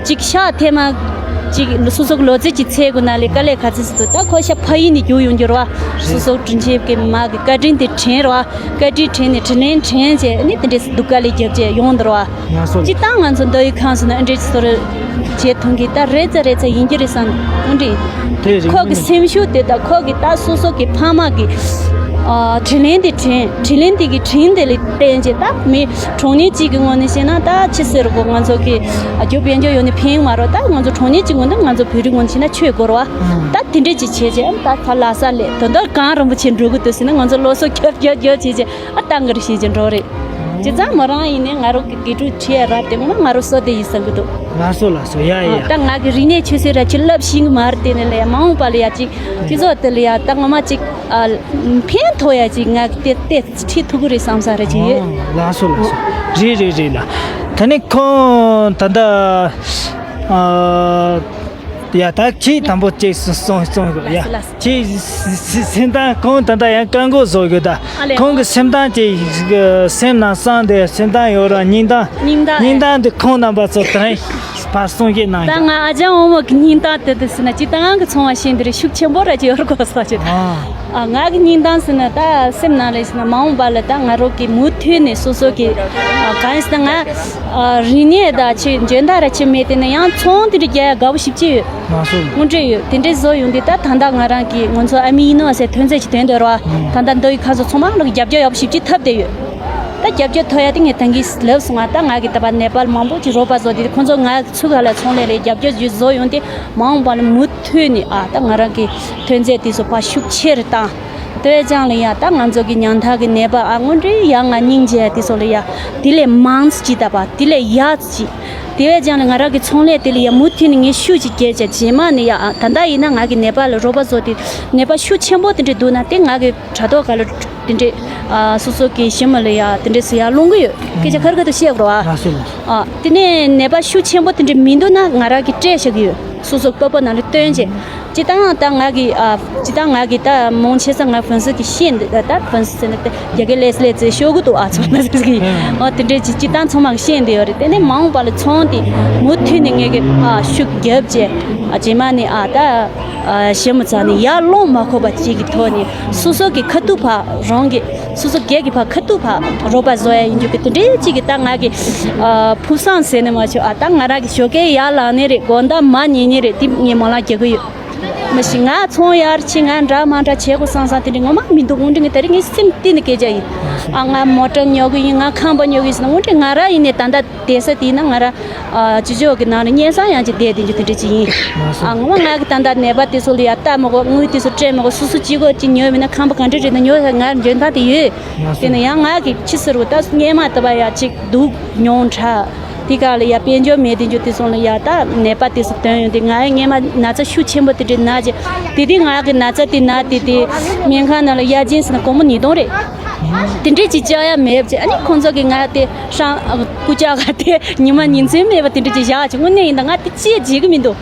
ཅིག་ཤག་ཐེངས་མ་ཅིག་སོ་སོ་གི་ལོ་ཚད་ཅིག་ཚད་དགོས་ན་ལས་དཀའ་ལས་ཁག་ཚིག་ཟེར་འདུག་ད་ཁོ་ཤ་ཕ་ཡིན་ནས་རྒྱུག་ཡོང་རྒྱུ་རེད་བ། སོ་སོ་དྲིན་ཆེན་གི་མ་གི་བཀའ་དྲིན་དེ་དྲན་རེད་བ། བཀའ་དྲིན་དྲན་ནས་དྲིན་ལན་དྲན་བྱས་ནི་དེ་འདྲས་སྡུག་དཀའ་ལས་རྒྱབ་བྱས་ཡོང་འདུག་ར། ང་སོ་ལ། སྤྱི་བཏང་ང་ཚོ་མདོ་ཡི་ཁམས་སུ་ནི་ཨ་འདྲས་སོ་རེ་བྱེད་ཐུང་གི་ད་རེ་ཚ་རེ་ཚ་ཡིན་གྱི་རེད་བསམ་འོན་ཏེ། དེ་རེད། ཁོ་གི་སེམས་ཤུགས་དེ་ད་ཁོ་གི་ད་སོ་སོ་གི་ཕ་མ་གི་ཨ་དྲིན་ལན་དེ་དྲན་དྲིན་ལན་དེ་གི་དྲིན་དེ་ལས་བརྟེན་བྱས་ད་མི་གྲོང་ཉེ་གཅིག་གི་ངོས་ནས་བཤད་ན་ད་ཆི་ཟེར་གོ་ང་ཚོ་གི་ཨ་རྒྱུ་དཔལ་འབྱོར་ཡོད་ནི་ཕན་ཡོན་མ་རོ། ད་ང་ཚོ་གྲོང་ཉེ་གཅིག་ངོས་ནས་ང་ཚོ་བོད་རིགས་ངོས་ནས་བཤད་ན་ཆོས་དགོས་ར་བ། ད་དེ་འདྲས་ཅིག་བྱས་བྱས་ད་ད་ལ་ས་ལས་དོན་དག་གང་རིན་པོ་ཆེ་འགྲོ་གི་འདུག་ཟེར་ན་ང་ཚོ་ལོ་སོ་རྒྱབ་རྒྱབ་རྒྱབ་བྱས་བྱས། ཨ་ཏང་གི་རེ་ཞིག་ཅིག་འགྲོ་རེད། བྱས་ཙང་མོ་རང་ཡིན་ནའི་ང་རང་གི་དགེ་ཕྲུག་ཁྲིད་ཡ་ར་དེ་ངོ་མ་ང་རང་བསོད་བདེ་ཡིན་བསམ་གི་འདུག་ལགས་སོ་ལགས་སོ། ཡ་ཡ་ཡ། ད་ང་གི་རིག་གནས་ཆོས་སྲིད་ར་ཅིག་བསླབ་ཤེས་གི་མ་རེད། དེ་ནས་ལས་མ་འོངས་པ་ལ་ཡ་ཅིག་སྤྱི་ཚོགས་དེ་ལ་ཡ་ད་ངོ་མ་ཅིག་ཨ་ཕན་ཐོགས་ཡ་ཅིག་ང་གི་དེ་དེ་ཁྲིད་ཐུབ་གི་རེད་བསམ་ས་ར་ཅིག་ཡོད། ལགས་སོ་ལགས་སོ། རེད་རེད་རེད་ལ། ད་ནི་ཁོང་ད་ལྟ་ཨ། ཡ་ད་ཁྱེད་དང་པོ་ཅིག་གསུང་གསུང་དགོས་ཡ། ལགས་སོ། ཁྱེད་སེམས་སེམས་སེམས་གཏམ་ཁོང་ད་ལྟ་ཡང་བཀའ་འགོག་བཟོ་དགོས་ད། ཨ་ལས། ཁོང་གི་སེམས་གཏམ་ཅིག་སེམས་ནང་གསང་དེ་སེམས་གཏམ་ཡོད་ར་སྙིང་གཏམ། སྙིང་གཏམ། སྙིང་གཏམ་དེ་ཁོང་རྣམ་པ་ཚོ་དེ་རིང་ཕར་གསུང་བཤད་གནང་ད་ཡ། ང་ཨ་ཅག་འོ་མོ་གི་སྙིང་གཏམ་དེ་དེ་ཟེར་ན་སྤྱི་བཏང་གི་ཚོང་བ་ཤེས་འདི་རེད་ཤུགས་ཆེན་པོ་ར་ཅིག་ཡོད་ར་གོ་ས་ཅིག་ཨ། ཨ་ང་གི་སྙིང་གཏམ་ཟེར་ན་ད་སེམས་ནང་ལས་ཟེར་ན་མ་འོངས་པ་ལ་ད་ང་རོ་གི་མུ་མཐུད་ནས་སོ་སོ་གི་ཨ་གང་ཟེར་ན་ང་ཨ་རིག་གནས་ད་ཆེ་འཇོན་ཐང་ར་ཆེ་མེད་དེ་ན་ཡང་ཚོང་དེ་འདྲ་རྒྱག་ཡ་དགའ་པོ་ཞིབ་ཅིག་ཡོད། མ་སོང་། དངོས་འབྲེལ་ཡོད་དེ་འདྲའི་བཟོ་ཡོང་དུས་ད་ད་ལྟ་ང་རང་གི་ང་ཚོ་ཨ་མི་ཡིན་ནོ་ཟེར་ཐོན་རྫས་ཀྱི་དོན་དུ་རོ། ད་ལྟ་མདོ་ཡི་ཁ་སོ་ཚང་མ་ལོག་རྒྱབ་སྐྱོར་ཡག་པོ་ཞིབ་ཅིག་ཐབས་བསྡད་ཡོད། ད་རྒྱབ་སྐྱོར་ཐོབ་ཡ་དེ་ངས་ད་གིན་ལབ་སོང་ང་ད་ང་གི་ད་པ་ནེ་པཱལ་མང་པོ་ཅིག་རོགས་པ་བཟོ་དེ་ཁོང་ཚོ་ང་ཚུགས་ག་ལ་ཚོང་ལས་ལས་རྒྱབ་སྐྱོར་ཞིག་བཟོ་ཡོང་དེ་མ་འོངས་པ་ལ་མུ་མཐུད་ནས་ཨ་ད་ང་རང་གི་ཐོན་རྫས་དེ་ཚོ་ཕར་ཤུགས་ཆེ་རུ་བཏང་། དེ་བས་ཀྱང་ལ་ཡ་ད་ང་ཚོ་གི་ཉང་ཐག་གི་ནེ་པཱལ་ཨ་དངོས་འབྲེལ་ཡ་ང་སྙིང་རྗེ་དེ་ཚོ་ལ་ཡ་དེ་ལས་མང་ཙམ་ཅིག་ད་པ་དེ་ལས་ཡག་ཙམ་ཅིག་དེ་བས་ཀྱང་ལ་ང་རང་གི་ཚོང་ལས་དེ་ལ་ཡ་མུ་མཐུད་ནས་ངས་ཤུགས་ཅིག་རྒྱས་བྱས་རྗེས་མ་ནས་ཡ་ཨ་ད་ལྟ་ཡིན་ན་ང་གི་ནེ་པཱལ་ལ་རོགས་པ་བཟོ་དེ་ནེ་པཱལ་ཤུགས་ཆེན་པོ་དེ་འདྲ་འདུག་ན་དེ་ང་གི་དྲ་ཐོག་ག་ལ་དེ་འདྲ་ཨ་སོ་སོ་གི་ཞི་མོ་ལ་ཡ་དེ་འདྲ་སུ་ཡ་སློང་གི་ཡོད་སྐད་ཆ་ཁར་ཁར་དུ་བཤད་དགོས་ར་བ། ལགས་སོ་ལགས་སོ། ཨ་དེ་ནས་ནེ་པཱལ་ཤུགས་ཆེན་པོ་དེ་འདྲ་མི་འདུག་ན་ང་རང་གི་སྤྲད་བཞག་གི་ཡོད། སོ་སོ་སྤོབས་པ་ནང་ལ་བཏོན་བྱས། སྤྱི་བཏང་ད་ང་གི་ཨ་སྤྱི་བཏང་ང་གི་ད་མང་ཆེ་ས་ང་ཧྥན་སི་གི་ཤེས་འདི་ད་ཧྥན་སི་ཟེར་ན་ད་རྒྱ་གི་ལས་སླེ་ཙེ་ཤོག་གུ་དུ་ཨ་ཚོ་ན་ཟེར་གི་ཨ་དེ་འདྲས་ཅིག་སྤྱི་བཏང་ཚང་མ་གི་ཤེས་འདི་ཡོད་རེད། དེ་ནས་མ་འོངས་པ་ལ་ཚོང་དེ་མུ་མཐུད་ནས་ངས་གི་ཨ་ཤུགས་རྒྱབ་བྱས་ཨ་རྗེས་མ་ནས་ཨ་ད་ཨ་ཞི་མོ་ཚ་ནས་ཡར་སློང་མ་ཁོ་པ་ཅིག་གི་ཐོག་ནས་སོ་སོ་གི་ཁ་ཐུག་ཕ་རང་གི་སོ་སོ་སྒེར་གྱི་ཕ་ཁ་ཐུག་ཕ་རོགས་པ་བཟོ་ཡ་ཡིན་རྒྱུ་གི་དེ་འདྲའི་གཅིག་གི་ད་ང་གི་ཨ་ཕུགས་བསམ་ཟེར་ནས་མ་བྱུང་ཨ་ད་ང་རང་གི་ཞོགས་ཀས་ཡར་ལངས་ནི་རེད། དགོང་དག་མར་ཉལ་ནི་རེད། དེ་ངས་མོ་ལ་རྒྱག་གི་ཡོད། མ་གཞི་ང་ཚོང་ཡར་ཕྱིན་ང་འདྲ་མ་འདྲ་བྱེད་དགོས་བསམ་བསམ་དེ་འདྲ་ངོ་མ་མི་འདུག་དངོས་འབྲེལ་ངས་ད་རེས་ངའི་སེམས་གཏིང་ནས་སྐད་ཆ་ཡིན། ཨ་ང་མོ་ཊ་ཉོ་གི་ཡིན། ང་ཁང་པ་ཉོ་གི་ཡིན་ཟེར་ན་དངོས་འབྲེལ་ང་རང་ཡིན་ནས་ད་ལྟ་བསྡད་ས་དེ་ཡིན་ན་ང་རང་ཨ་ཅི་ཅོག་གི་ནང་ལ་སྙན་སེང་ཡང་ཅིག་བསྡད་བསྡད་རྒྱུ་དེ་འདྲ་ཅིག་ཡིན། ཨ་ངོ་མ་ང་གི་ད་ལྟ་ནད་པ་དེ་ཚོ་ལ་ཡ་ལྟ་མི་དགོས། དངུལ་དེ་ཚོ་སྤྲད་མི་དགོས། སོ་སོ་གཅིག་པོ་གཅིག་ཉོས་མིན་ན་ཁང་པ་ག་འདྲ་རེད་ན་ཉོ་ཡ་ང་འཇོན་ཐང་དེ་ཡོད། དེ་ནས་ཡང་ང་གི་ཕྱི་ཟེར་བ་ད་སྔས་མ་ལྟ་བ་ཡ་ཅིག་སྡུག་མྱོང་དྲགས། དེ་ག་ལ་ཡ་དཔལ་འབྱོར་མེད་དེ་འཇུ་དེ་སོང་ལ་ཡ་ད་ནད་པ་དེ་སུ་དོན་ཡོང་དེ་ང་ཡ་སྔས་མ་ན་ཚ་ཤུགས་ཆེན་པོ་དེ་འདྲ་ན་ཅེ་དེ་དེ་ང་གི་ན་ཚ་དེ་ན་དེ་དེ་སྨན་ཁང་ནང་ལ་ཡ་ཅིན་ཟེར་ན་སྒོར་མོ་ཉིས་སྟོང་རེད། དེ་འདྲས་ཅིག་བཅག་ཡ་མེད་ཅེ་ཨ་ནི་ཁོང་ཚོ་གི་ང་དེ་ཧྲང་སྐུ་ཅག་ག་དེ་ཉི་མ་ཉིན་མཚན་མེད་པ་དེ་འདྲས་ཅིག་བཞག་ཅེ་དངོས་གནས་ཡིན་ད་ང་དེ་ཅིའི་བརྗེད་གི་མི་འདུག་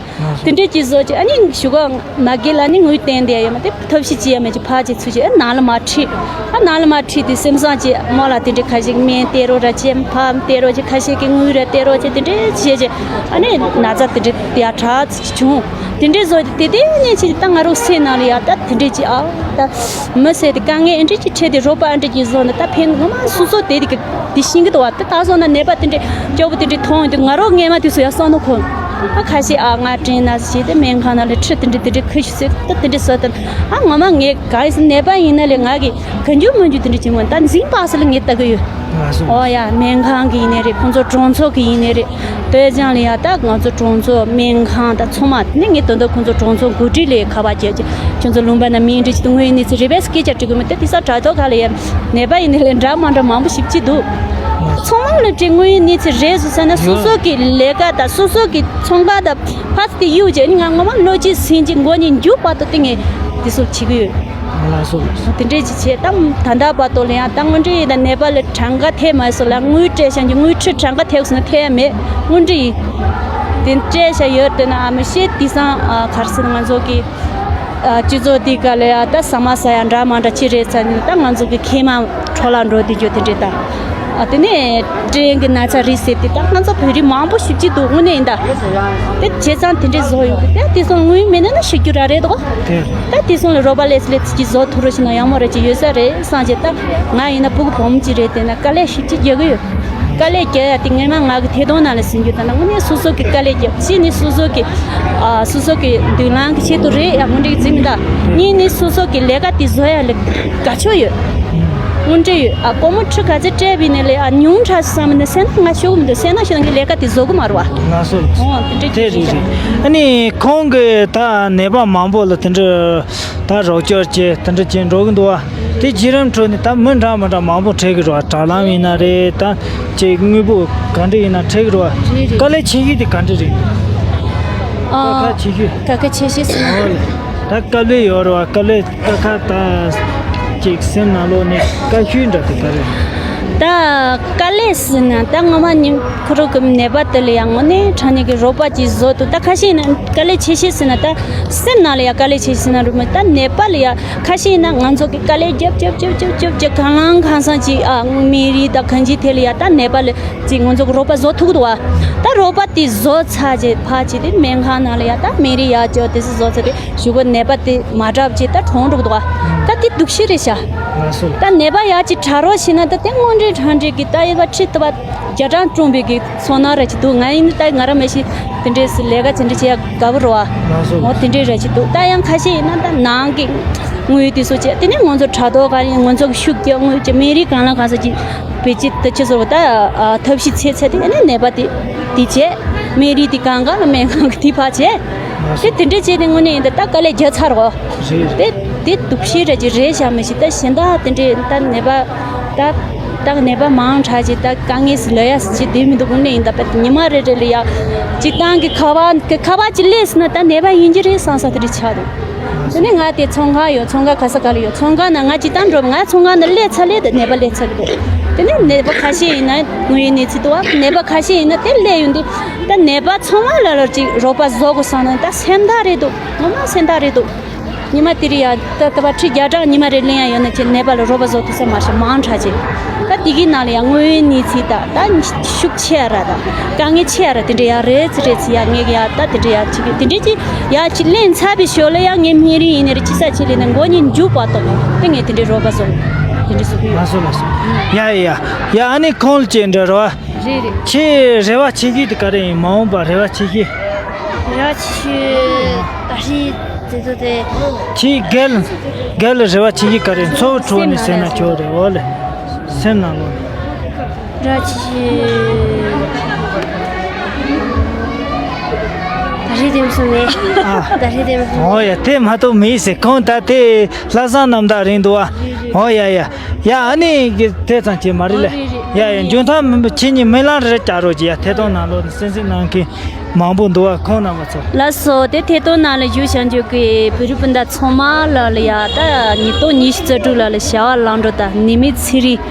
དེ་འདྲས་ཀྱི་བཟོ་ཅིག་ཨ་ནི་གཞུག་ག་མ་གི་ལ་ནི་དངུལ་བསྟན་དེ་ཡོད་མ་དེ་ཐབས་ཤེས་ཅི་ཡ་མེད་ཅིག་ཕ་ཅིག་ཚུལ་ཅིག་ཨ་ནང་ལ་མ་ཁྲིད། ཨ་ནང་ལ་མ་ཁྲིད་དེ་སེམས་བཟང་ཅིག་མོ་ལ་དེ་འདྲས་ཁ་ཤས་སྨན་སྟེར་རོགས་ར་ཅེ་ཕ་སྟེར་རོགས་ཅེ་ཁ་ཤས་ཀྱི་དངུལ་ར་སྟེར་རོགས་ཅེ་དེ་འདྲས་བྱས་ཅིག་ཨ་ནི་ན་ཚ་དེ་འདྲས་ཡ་དྲག་ཅིག་བྱུང་། དེ་འདྲས་བཟོ་དེ་དེ་ནས་ཅིག་ད་ང་རང་སེམས་ནང་ལ་ཡ་ད་དེ་འདྲས་ཅིག་ཨ་ད་མི་ཟེར་དེ་དཀའ་ངལ་ཨེ་འདྲས་ཅིག་འཕྲད་དེ་རོགས་པ་ཨ་འདྲས་ཅིག་བཟོ་ན་ད་ཕན་ངོ་མ་སོ་སོ་དེ་དེ་གི་དེ་ཤེས་གི་འདུག་བ། ད་ད་སོང་ན་ནད་པ་དེ་འདྲས་སྐྱོ་པོ་དེ་འདྲས་མཐོང་ཡོང་དུས་ང་རང་སྔས་མ་དེ་ཚོ་ཡ་བསམ་ན་ཁོ། ཨ་ཁ་ཤས་ཨ་ང་དྲན་ན་ཞེས་ཏེ་སྨན་ཁང་ནང་ལ་ཁྲི་དེ་འདྲ་དེ་འདྲ་ཁུ་ཞིག་ཟེར་ད་དེ་འདྲ་བཟོ་དང་ཨ་ངོ་མ་ངས་གང་ཡིན་ཟེར་ནད་པ་ཡིན་ན་ལས་ང་གི་གང་རྒྱུ་མང་རྒྱུ་དེ་འདྲ་བྱེད་མོ་ད་འཛིང་པ་ཟེར་ལ་ངས་ལྟ་གི་ཡོད། ང་སོང་། ཨོ་ཡ་སྨན་ཁང་གི་ཡིན་ནའི་རེད། ཁོང་ཚོ་གྲོང་ཚོ་གི་ཡིན་ནའི་རེད། དོལ་ལྗང་ལ་ཡ་ད་ང་ཚོ་གྲོང་ཚོ་སྨན་ཁང་ད་ཚང་མ་ནི་ངས་དོན་དུ་ཁོང་ཚོ་གྲོང་ཚོ་འགོ་ཁྲིད་ལས་ཁ་པར་བརྒྱབ་ཀྱི་ཁྱོད་ཚོ་ལུང་པ་ན་མིང་འབྲི་ཅི་དུ་དངོས་ཡོད་གནས་ཚུལ་རེད་པས་སྐད་ཆ་དྲི་དགོས་མི་དེ་དེ་ས་དྲ་ཐོག་ཁ་ལ་ཡ་ནད་པ་ཡིན་ནའི་ལས་འདྲ་མ་འདྲ་མང་པོ་ཞིབ་ཅི་འདུག་ཚང་མ་ལ་དྲི་དངོས་ཡོད་གནས་ཚུལ་རེད་ཟེར་ས་ན་སོ་སོ་གི་ལས་ཀ་ད་སོ་སོ་གི་ཚོང་ཁང་ད་ཕ་སི་ཏི་གཡུག་རྗེས་ནི་ང་ངོ་མ་བློ་གཅིག་སེམས་གཅིག་མགོ་གཉིས་མཇུག་བར་དུ་དེ་ངས་དེ་ཚོ་བྱེད་གི་ཡོད། ལགས་སོ་ལགས་སོ། དེ་འདྲས་ཅིག་བྱས་ད་ད་ལྟ་བར་དུ་ལ་ཡང་ད་དངོས་འབྲེལ་ཡིན་ད་ནད་པ་ལ་གྲངས་ཀ་ཐེབས་མ་སོང་ལ་དངུལ་སྤྲད་བཞག་གི་དངུལ་ཁྲི་གྲངས་ཀ་ཐེབས་སོང་ན་ཐེབས་ཡ་མེད་དངོས་འབྲེལ་ཡིན། དེ་སྤྲད་བཞག་ཡོད་དེ་ན་ཨ་མི་ཤེས་དེང་སང་གར་སོང་ང་ཚོ་གི་སྤྱི་ཚོགས་འདི་ག་ལ་ཡ་ད་ཟ་མ་ཟ་ཡ་འདྲ་མ་འདྲ་ཅི་རེད་ཚ་ནི་ད་ང་ཚོ་གི་ཁེ་མ་འཕྲོ་ལ་འགྲོ་དེ་འཇོ་དེ་འདྲས་ད། ཨ་དེ་ནས་ཀྲེན་གི་ན་ཚ་རིགས་ཟེར་དེ་ད་ང་ཚོ་བོད་རིགས་མང་པོ་ཞིབ་ཅིག་འདུག་དངོས་གནས་ཡིན་ད། དེ་བྱས་ཙང་དེ་འདྲས་བཟོ་ཡོང་གི་དེ་དེ་སོང་དངུལ་མེད་ན་ན་ཤི་རྒྱུ་ར་རེད་དོ། དེ་ད་དེ་སོང་ལ་རོགས་པ་ལས་སླེབས་ཅིག་བཟོ་ཐུབ་རོགས་ཞིག་ན་ཡག་མོ་རེད་ཅིག་ཡོད་ས་རེད་བསམ་བྱས་ད་ང་ཡིན་ན་ཕྲུ་གུ་བུ་མོ་ཅིག་རེད་དེ་ན་དཀའ་ལས་ཞིབ་ཅིག་རྒྱག་གི་ཡོད། དཀའ་ལས་རྒྱག་ཡ་དེ་ངེས་མ་ང་གི་ཐད་གཏོང་ནང་ལ་ཟིན་རྒྱུ་ད་ན་དངོས་གནས་སོ་སོ་གི་དཀའ་ལས་རྒྱབ་གཅིག་ནི་སོ་སོ་གི་ཨ་སོ་སོ་གི་མདུན་ལམ་གི་ཆེད་དུ་རེད་ཡ་དངོས་འབྲེལ་གི་རྫི་མི་ད་གཉིས་ནི་སོ་སོ་གི་ལས་ཀ་དེ་བཟོ་ཡ་ལ་དགའ་ཕྱོགས་ཡོད། དངོས་འབྲེལ་ཡོད། ཨ་སྒོར་མོ་ཁྲི་ག་ཚོད་སྤྲད་པ་ཡིན་ནའི་ལས་ཨ་ཉུང་དྲགས་བསམ་ནས་སེམས་ནང་ང་ཤོར་གི་མི་འདུག་སེམས་ནང་ཤོར་ན་ངའི་ལས་ཀ་དེ་བཟོ་གི་མ་རེད་བ། ལགས་སོ་ལགས་སོ། ཨོ་དེ་འདྲ་དེ་ཅིག་རེད་རེད། ཨ་ནི་ཁོང་གི་ད་ནད་པ་མང་པོ་ལ་དེ་འདྲ་ད་རོགས་སྐྱོར་བྱས་དེ་འདྲ་བྱས་འགྲོ་གི་འདུག་བ། དེ་བརྒྱུད་རིམ་ཁྲོད་ནས་ད་མི་འདྲ་མི་འདྲ་མང་པོ་འཕྲད་གི་རེད་བ། དྲ་ལམ་ཡིན་ན་རེད་ད་ཅིག་དངོས་པོ་ག་འདྲ་ཡིན་ན་འཕྲད་གི་རེད་བ། རེད་རེད། དཀའ་ལས་ཆེ་ཤོས་དེ་ག་འདྲ་རེད། ཨ་དཀའ་ཁག་ཆེ་ཤོས། དཀའ་ཁག་ཆེ་ཤོས་ཟེར་ན། ཨོ་ལེ། ད་དཀའ་ལས་ཡོད་རེད་བ། དཀའ་ལས་དཀའ་ཁག་ད་ཅིག་སེམས་ནང་ལོགས་ནས་དཀའ་ཤོས་འདྲ་དེ་ག་རེད། ད་དཀའ་ལས་ཟེར་ན་ད་ངོ་མ་ཉིན་ཁོ་རང་གི་ནད་པ་དེ་ལ་ཡང་དངོས་གནས་དྲང་གནས་ཀྱི་རོགས་པ་ཅིག་བཟོ་ཐུབ། ད་ཁ་ཤས་ཡིན་ན་དཀའ་ལས་ཆེ་ཤོས་ཟེར་ན་ད་སེམས་ནང་ལ་ཡང་དཀའ་ལས་ཆེ་ཤོས་ཟེར་ན་རུང་མི་ད་ནད་པ་ལ་ཡང་ཁ་ཤས་ཡིན་ན་ང་ཚོ་གི་དཀའ་ལས་རྒྱབ་རྒྱབ་རྒྱབ་རྒྱབ་རྒྱབ་རྒྱབ་གང་ལང་གང་སང་ཅིག་ཨ་སྨན་རིན་དང་གང་ཅིའི་ཐད་ལ་ཡང་ད་ནད་པ་ལ་ཅིག་ང་ཚོ་གི་རོགས་པ་བཟོ་ཐུབ་ཀྱི་འདུག་བ། ད་རོགས་པ་དེ་བཟོ་ཚར་རྗེས་ཕར་ཅིག་དེ་སྨན་ཁང་ནང་ལ་ཡང་ད་སྨན་རིན་ཡར་བཅོ་དེ་ཚོ་བཟོ་ཚར་དེ་གཞུག་གུ་ནད་པ་དེ་མ་དྲག་ཅིག་ད་གྲོངས་འགྲོ་གི་འདུག་བ། ད་དེ་སྡུག་ཤོས་རེད་ཤག་ལགས་སོ། ད་ནད་པ་ཡར་ཅིག་དྲག་རོགས་བྱས་ན་ད་དེ་དངོས་འབྲེལ་དྲང་འབྲེལ་གྱི་ད་ཡོད་པ་ཁྲི་ལྟ་བ་རྒྱ་གྲངས་བཀྲོངས་པའི་གི་ཚོར་སྣང་ར་ཅིག་འདུག་ང་ཡིན་ད་ང་ར་མ་གཞི་དེ་འདྲས་སུ་ལས་ཀ་དེ་འདྲས་བྱེད་ཡ་དགའ་པོ་རེད་བ། ལགས་སོ། འོ་དེ་འདྲས་ར་ཅིག་འདུག་ད་ཡང་ཁ་ཤས་ཡིན་ན་ད་ནང་གི་དངུལ་དེ་ཚོ་བྱས་དེ་ནས་ང་ཚོ་དྲ་ཐོག་ག་ཡིན་ང་ཚོ་གི་ཤུགས་རྒྱག་དངུལ་བྱས་སྨན་རིན་གང་ལ་གང་ས་ཅིག་བེད་སྤྱོད་ད་ཅི་ཟེར་བ་ད་ཐབས་ཤེས་བྱས་ཚེ་དེ་ནས་ནད་པ་དེ་དེ་བྱས་སྨན་རིན་དེ་གང་ག་ལ་སྨན་ཁང་གི་དེ་ཕར་བྱས་དེ་དེ་འདྲས་བྱས་ཏེ་དངོས་གནས་ཡིན་ད་ད་དཀའ་ལས་རྒྱག་ཚར་རོ། རེད་རེད། དེ་དེ་སྡུག་ཤོས་ར་ཅིག་རེད་ཤག་མ་གཞི་ད་གཞན་དག་དེ་འདྲས་ད་ནད་པ་ད་ད་ནད་པ་མང་དྲགས་ཅིག་ད་དཀའ་ངལ་སི་ལ་ཡ་སི་ཅིག་བསྡད་མི་འདུག་དངོས་གནས་ཡིན་ད་པ་ཉི་མ་རེ་རེ་ལ་ཡ་སྤྱིར་བཏང་གི་ཁ་པར་གི་ཁ་པར་ཅིག་སླེབས་སོང་ན་ད་ནད་པ་ཡིན་གྱི་རེད་བསམ་ས་དེ་འདྲས་ཆགས་འདུག་དེ་ནས་ང་དེ་ཚོང་ཁང་ཡོད། ཚོང་ཁང་ག་ས་ག་ལ་ཡོད། ཚོང་ཁང་ནང་ང་སྤྱིར་བཏང་འགྲོ་ང་ཚོང་ཁང་ནང་སླེབས་ཚར་ལེ་ད་ནད་པ་སླེབས་ཚར་གི་འདུག་དེ་ནས་ནད་པ་ཁ་ཤས་ཡིན་ན་དངོས་ཡོད་གནས་ཚུལ་འདུག་བ། ནད་པ་ཁ་ཤས་ཡིན་ན་དེ་སླེབས་ཡོང་དུས་ད་ནད་པ་ཚང་མ་ལ་ལ་ཅིག་རོགས་པ་བཟོ་དགོས་བསམ་ན་ད་སེམས་ཐག་རེད་འདུག་ངོ་མ་སེམས་ཐག་རེད་འདུག་ཉི་མ་དེ་རིང་ཡ་ད་ལྟ་བ་ཁྲི་བརྒྱ་གྲངས་ཉི་མ་རེ་ལེན་ཡ་ཡོད་ན་ཁྱེད་ནད་པ་ལ་རོགས་པ་བཟོ་ཐུབ་ས་མ་རེད་མང་དྲགས་ཅིག་ད་དེ་གི་ནང་ལ་ཡང་དངོས་ཡོད་གནས་ཚུལ་ད་ད་ཤུགས་ཆེ་ཡ་ར་ད་དཀའ་ངལ་ཆེ་ཡ་ར་དེ་འདྲ་ཡ་རེད་ཚེ་རེད་ཚེ་ཡ་ངས་ཀྱི་ཡ་ད་དེ་འདྲ་ཡ་ཅིག་དེ་འདྲ་ཅིག་ཡ་ཅིག་ལེན་ཚར་བའི་ཞོར་ལ་ཡ་ངས་སྨན་རིན་ཡིན་ནའི་རེད་ཅི་ས་ཅི་ལེན་ནས་མགོ་གཉིས་མཇུག་བར་དུ་དེ་ངས་དེ་འདྲའི་རོགས་པ་བཟོ་དེ་འདྲ་བཟོ་གི་ཡོད། ལགས་སོ་ལགས་སོ། ཡ་ཡ་ཡ་ཡ་ཨ་ནི་ཁོང་ལ་ཅིག་འདྲ་རོ། རེད་རེད། ཁྱེད་རེ་བ་ཆེ་ཤོས་དེ་ག་རེ་ཡིན། མ་འོངས་པ་རེ་བ་ཆེ་ཤོས། རེ་བ་ཆེ་ཤོས་ད་རེས་དེ་ཚོ་དེ། ཁྱེད་རྒན་རྒན་ལ་རེ་བ་ཆེ་ཤོས་ག་རེ་ཡིན། འཚོ་བའི་ཁྲོད་ནས་ཟེར་ན་ཆོག་རེད། འོ་ལེ། སེམས་ནང་ལོགས་ནས། རེ་བ་ཆེ་ཤོས་ད་རེས་དེ་མི་སོང་ནས། ཨ། ད་རེས་དེ་མི་སོང་། འོ་ཡ་དེ་མ་གཏོགས་མི་ཟེར་ཁོང་ད་དེ་ལྷག་བསམ་རྣམ་དག་རིང་འདུག་བ། རེད་རེད། འོ་ཡ་ཡ། ཡ་ཨ་ནི་དེ་ཙམ་གྱིས་མ་རེད་ལེ། ཨོ་རེད་རེད། ཡ་ཡ་འཇོན་ཐང་མིན་པ་ཁྱེད་གཉིས་སྨོན་ལམ་རེ་རྒྱག་རོགས་གྱིས་ཡ། ཐད་གཏོང་ནང་ལོགས་ནས་གསན་གཟིགས་གནང་མཁན་མང་པོ་འདུག་བ། ཁོང་རྣམ་པ་ཚོ། ལགས་སོ། དེ་ཐད་གཏོང་ནང་ལ་བཞུགས་བཞག་འཇོག་གི་བོད་རིགས་སྤུན་ཟླ་ཚང་མ་ལ་ལ་ཡ་ད་ཉིས་སྟོང་ཉི་ཤུ་རྩ་དྲུག་ལ་ལ་བྱ་བ་ལམ་འགྲོ་དང་ནད་མེད་ཚེ་རིང་།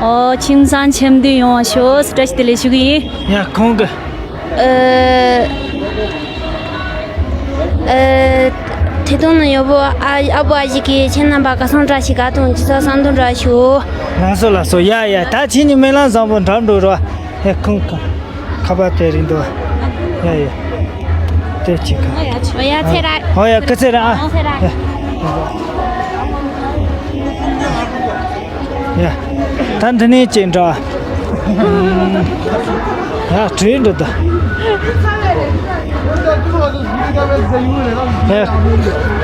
ཨོ་ཁྱིམ་ཚང་འཆམ་མཐུན་ཡོང་བ་ཤོག་བཀྲ་ཤིས་བདེ་ལེགས་ཞུ་གི་ཡིན། ཡ་ཁོང་གི། ཨ། ཨ། ཐད་གཏོང་ནང་ཡོད་པོ་ཨ་ཨ་བུ་ཨ་ཞིག་གིས་ཁྱེད་རྣམ་པ་ག་སོང་བཀྲ་ཤིས་དགའ་དང་སྤྱི་ཚོགས་བསམ་དོན་ར་ཞུ། ལགས་སོ་ལགས་སོ། ཡ་ཡ་ད་ཁྱེད་གཉིས་སྨོན་ལམ་བཟང་པོ་འགྲམ་འགྲོ་ར། ཡ་ཁོང་ཁ་ཁ་པར་དེ་རིང་འདུག་ཡ་ཡ་དེ་ཅིག་ག་ཨོ་ཡ་ཚེ་ར། ཨོ་ཡ་ཁ་ཚེ་ར་ཨ། ཨོ་ཚེ་ར། ཡ། ཡ། ད་འདི་ནས་ཅིག་འདྲ། ཡ་བྲོས་འགྲོ་ད། ཨེ།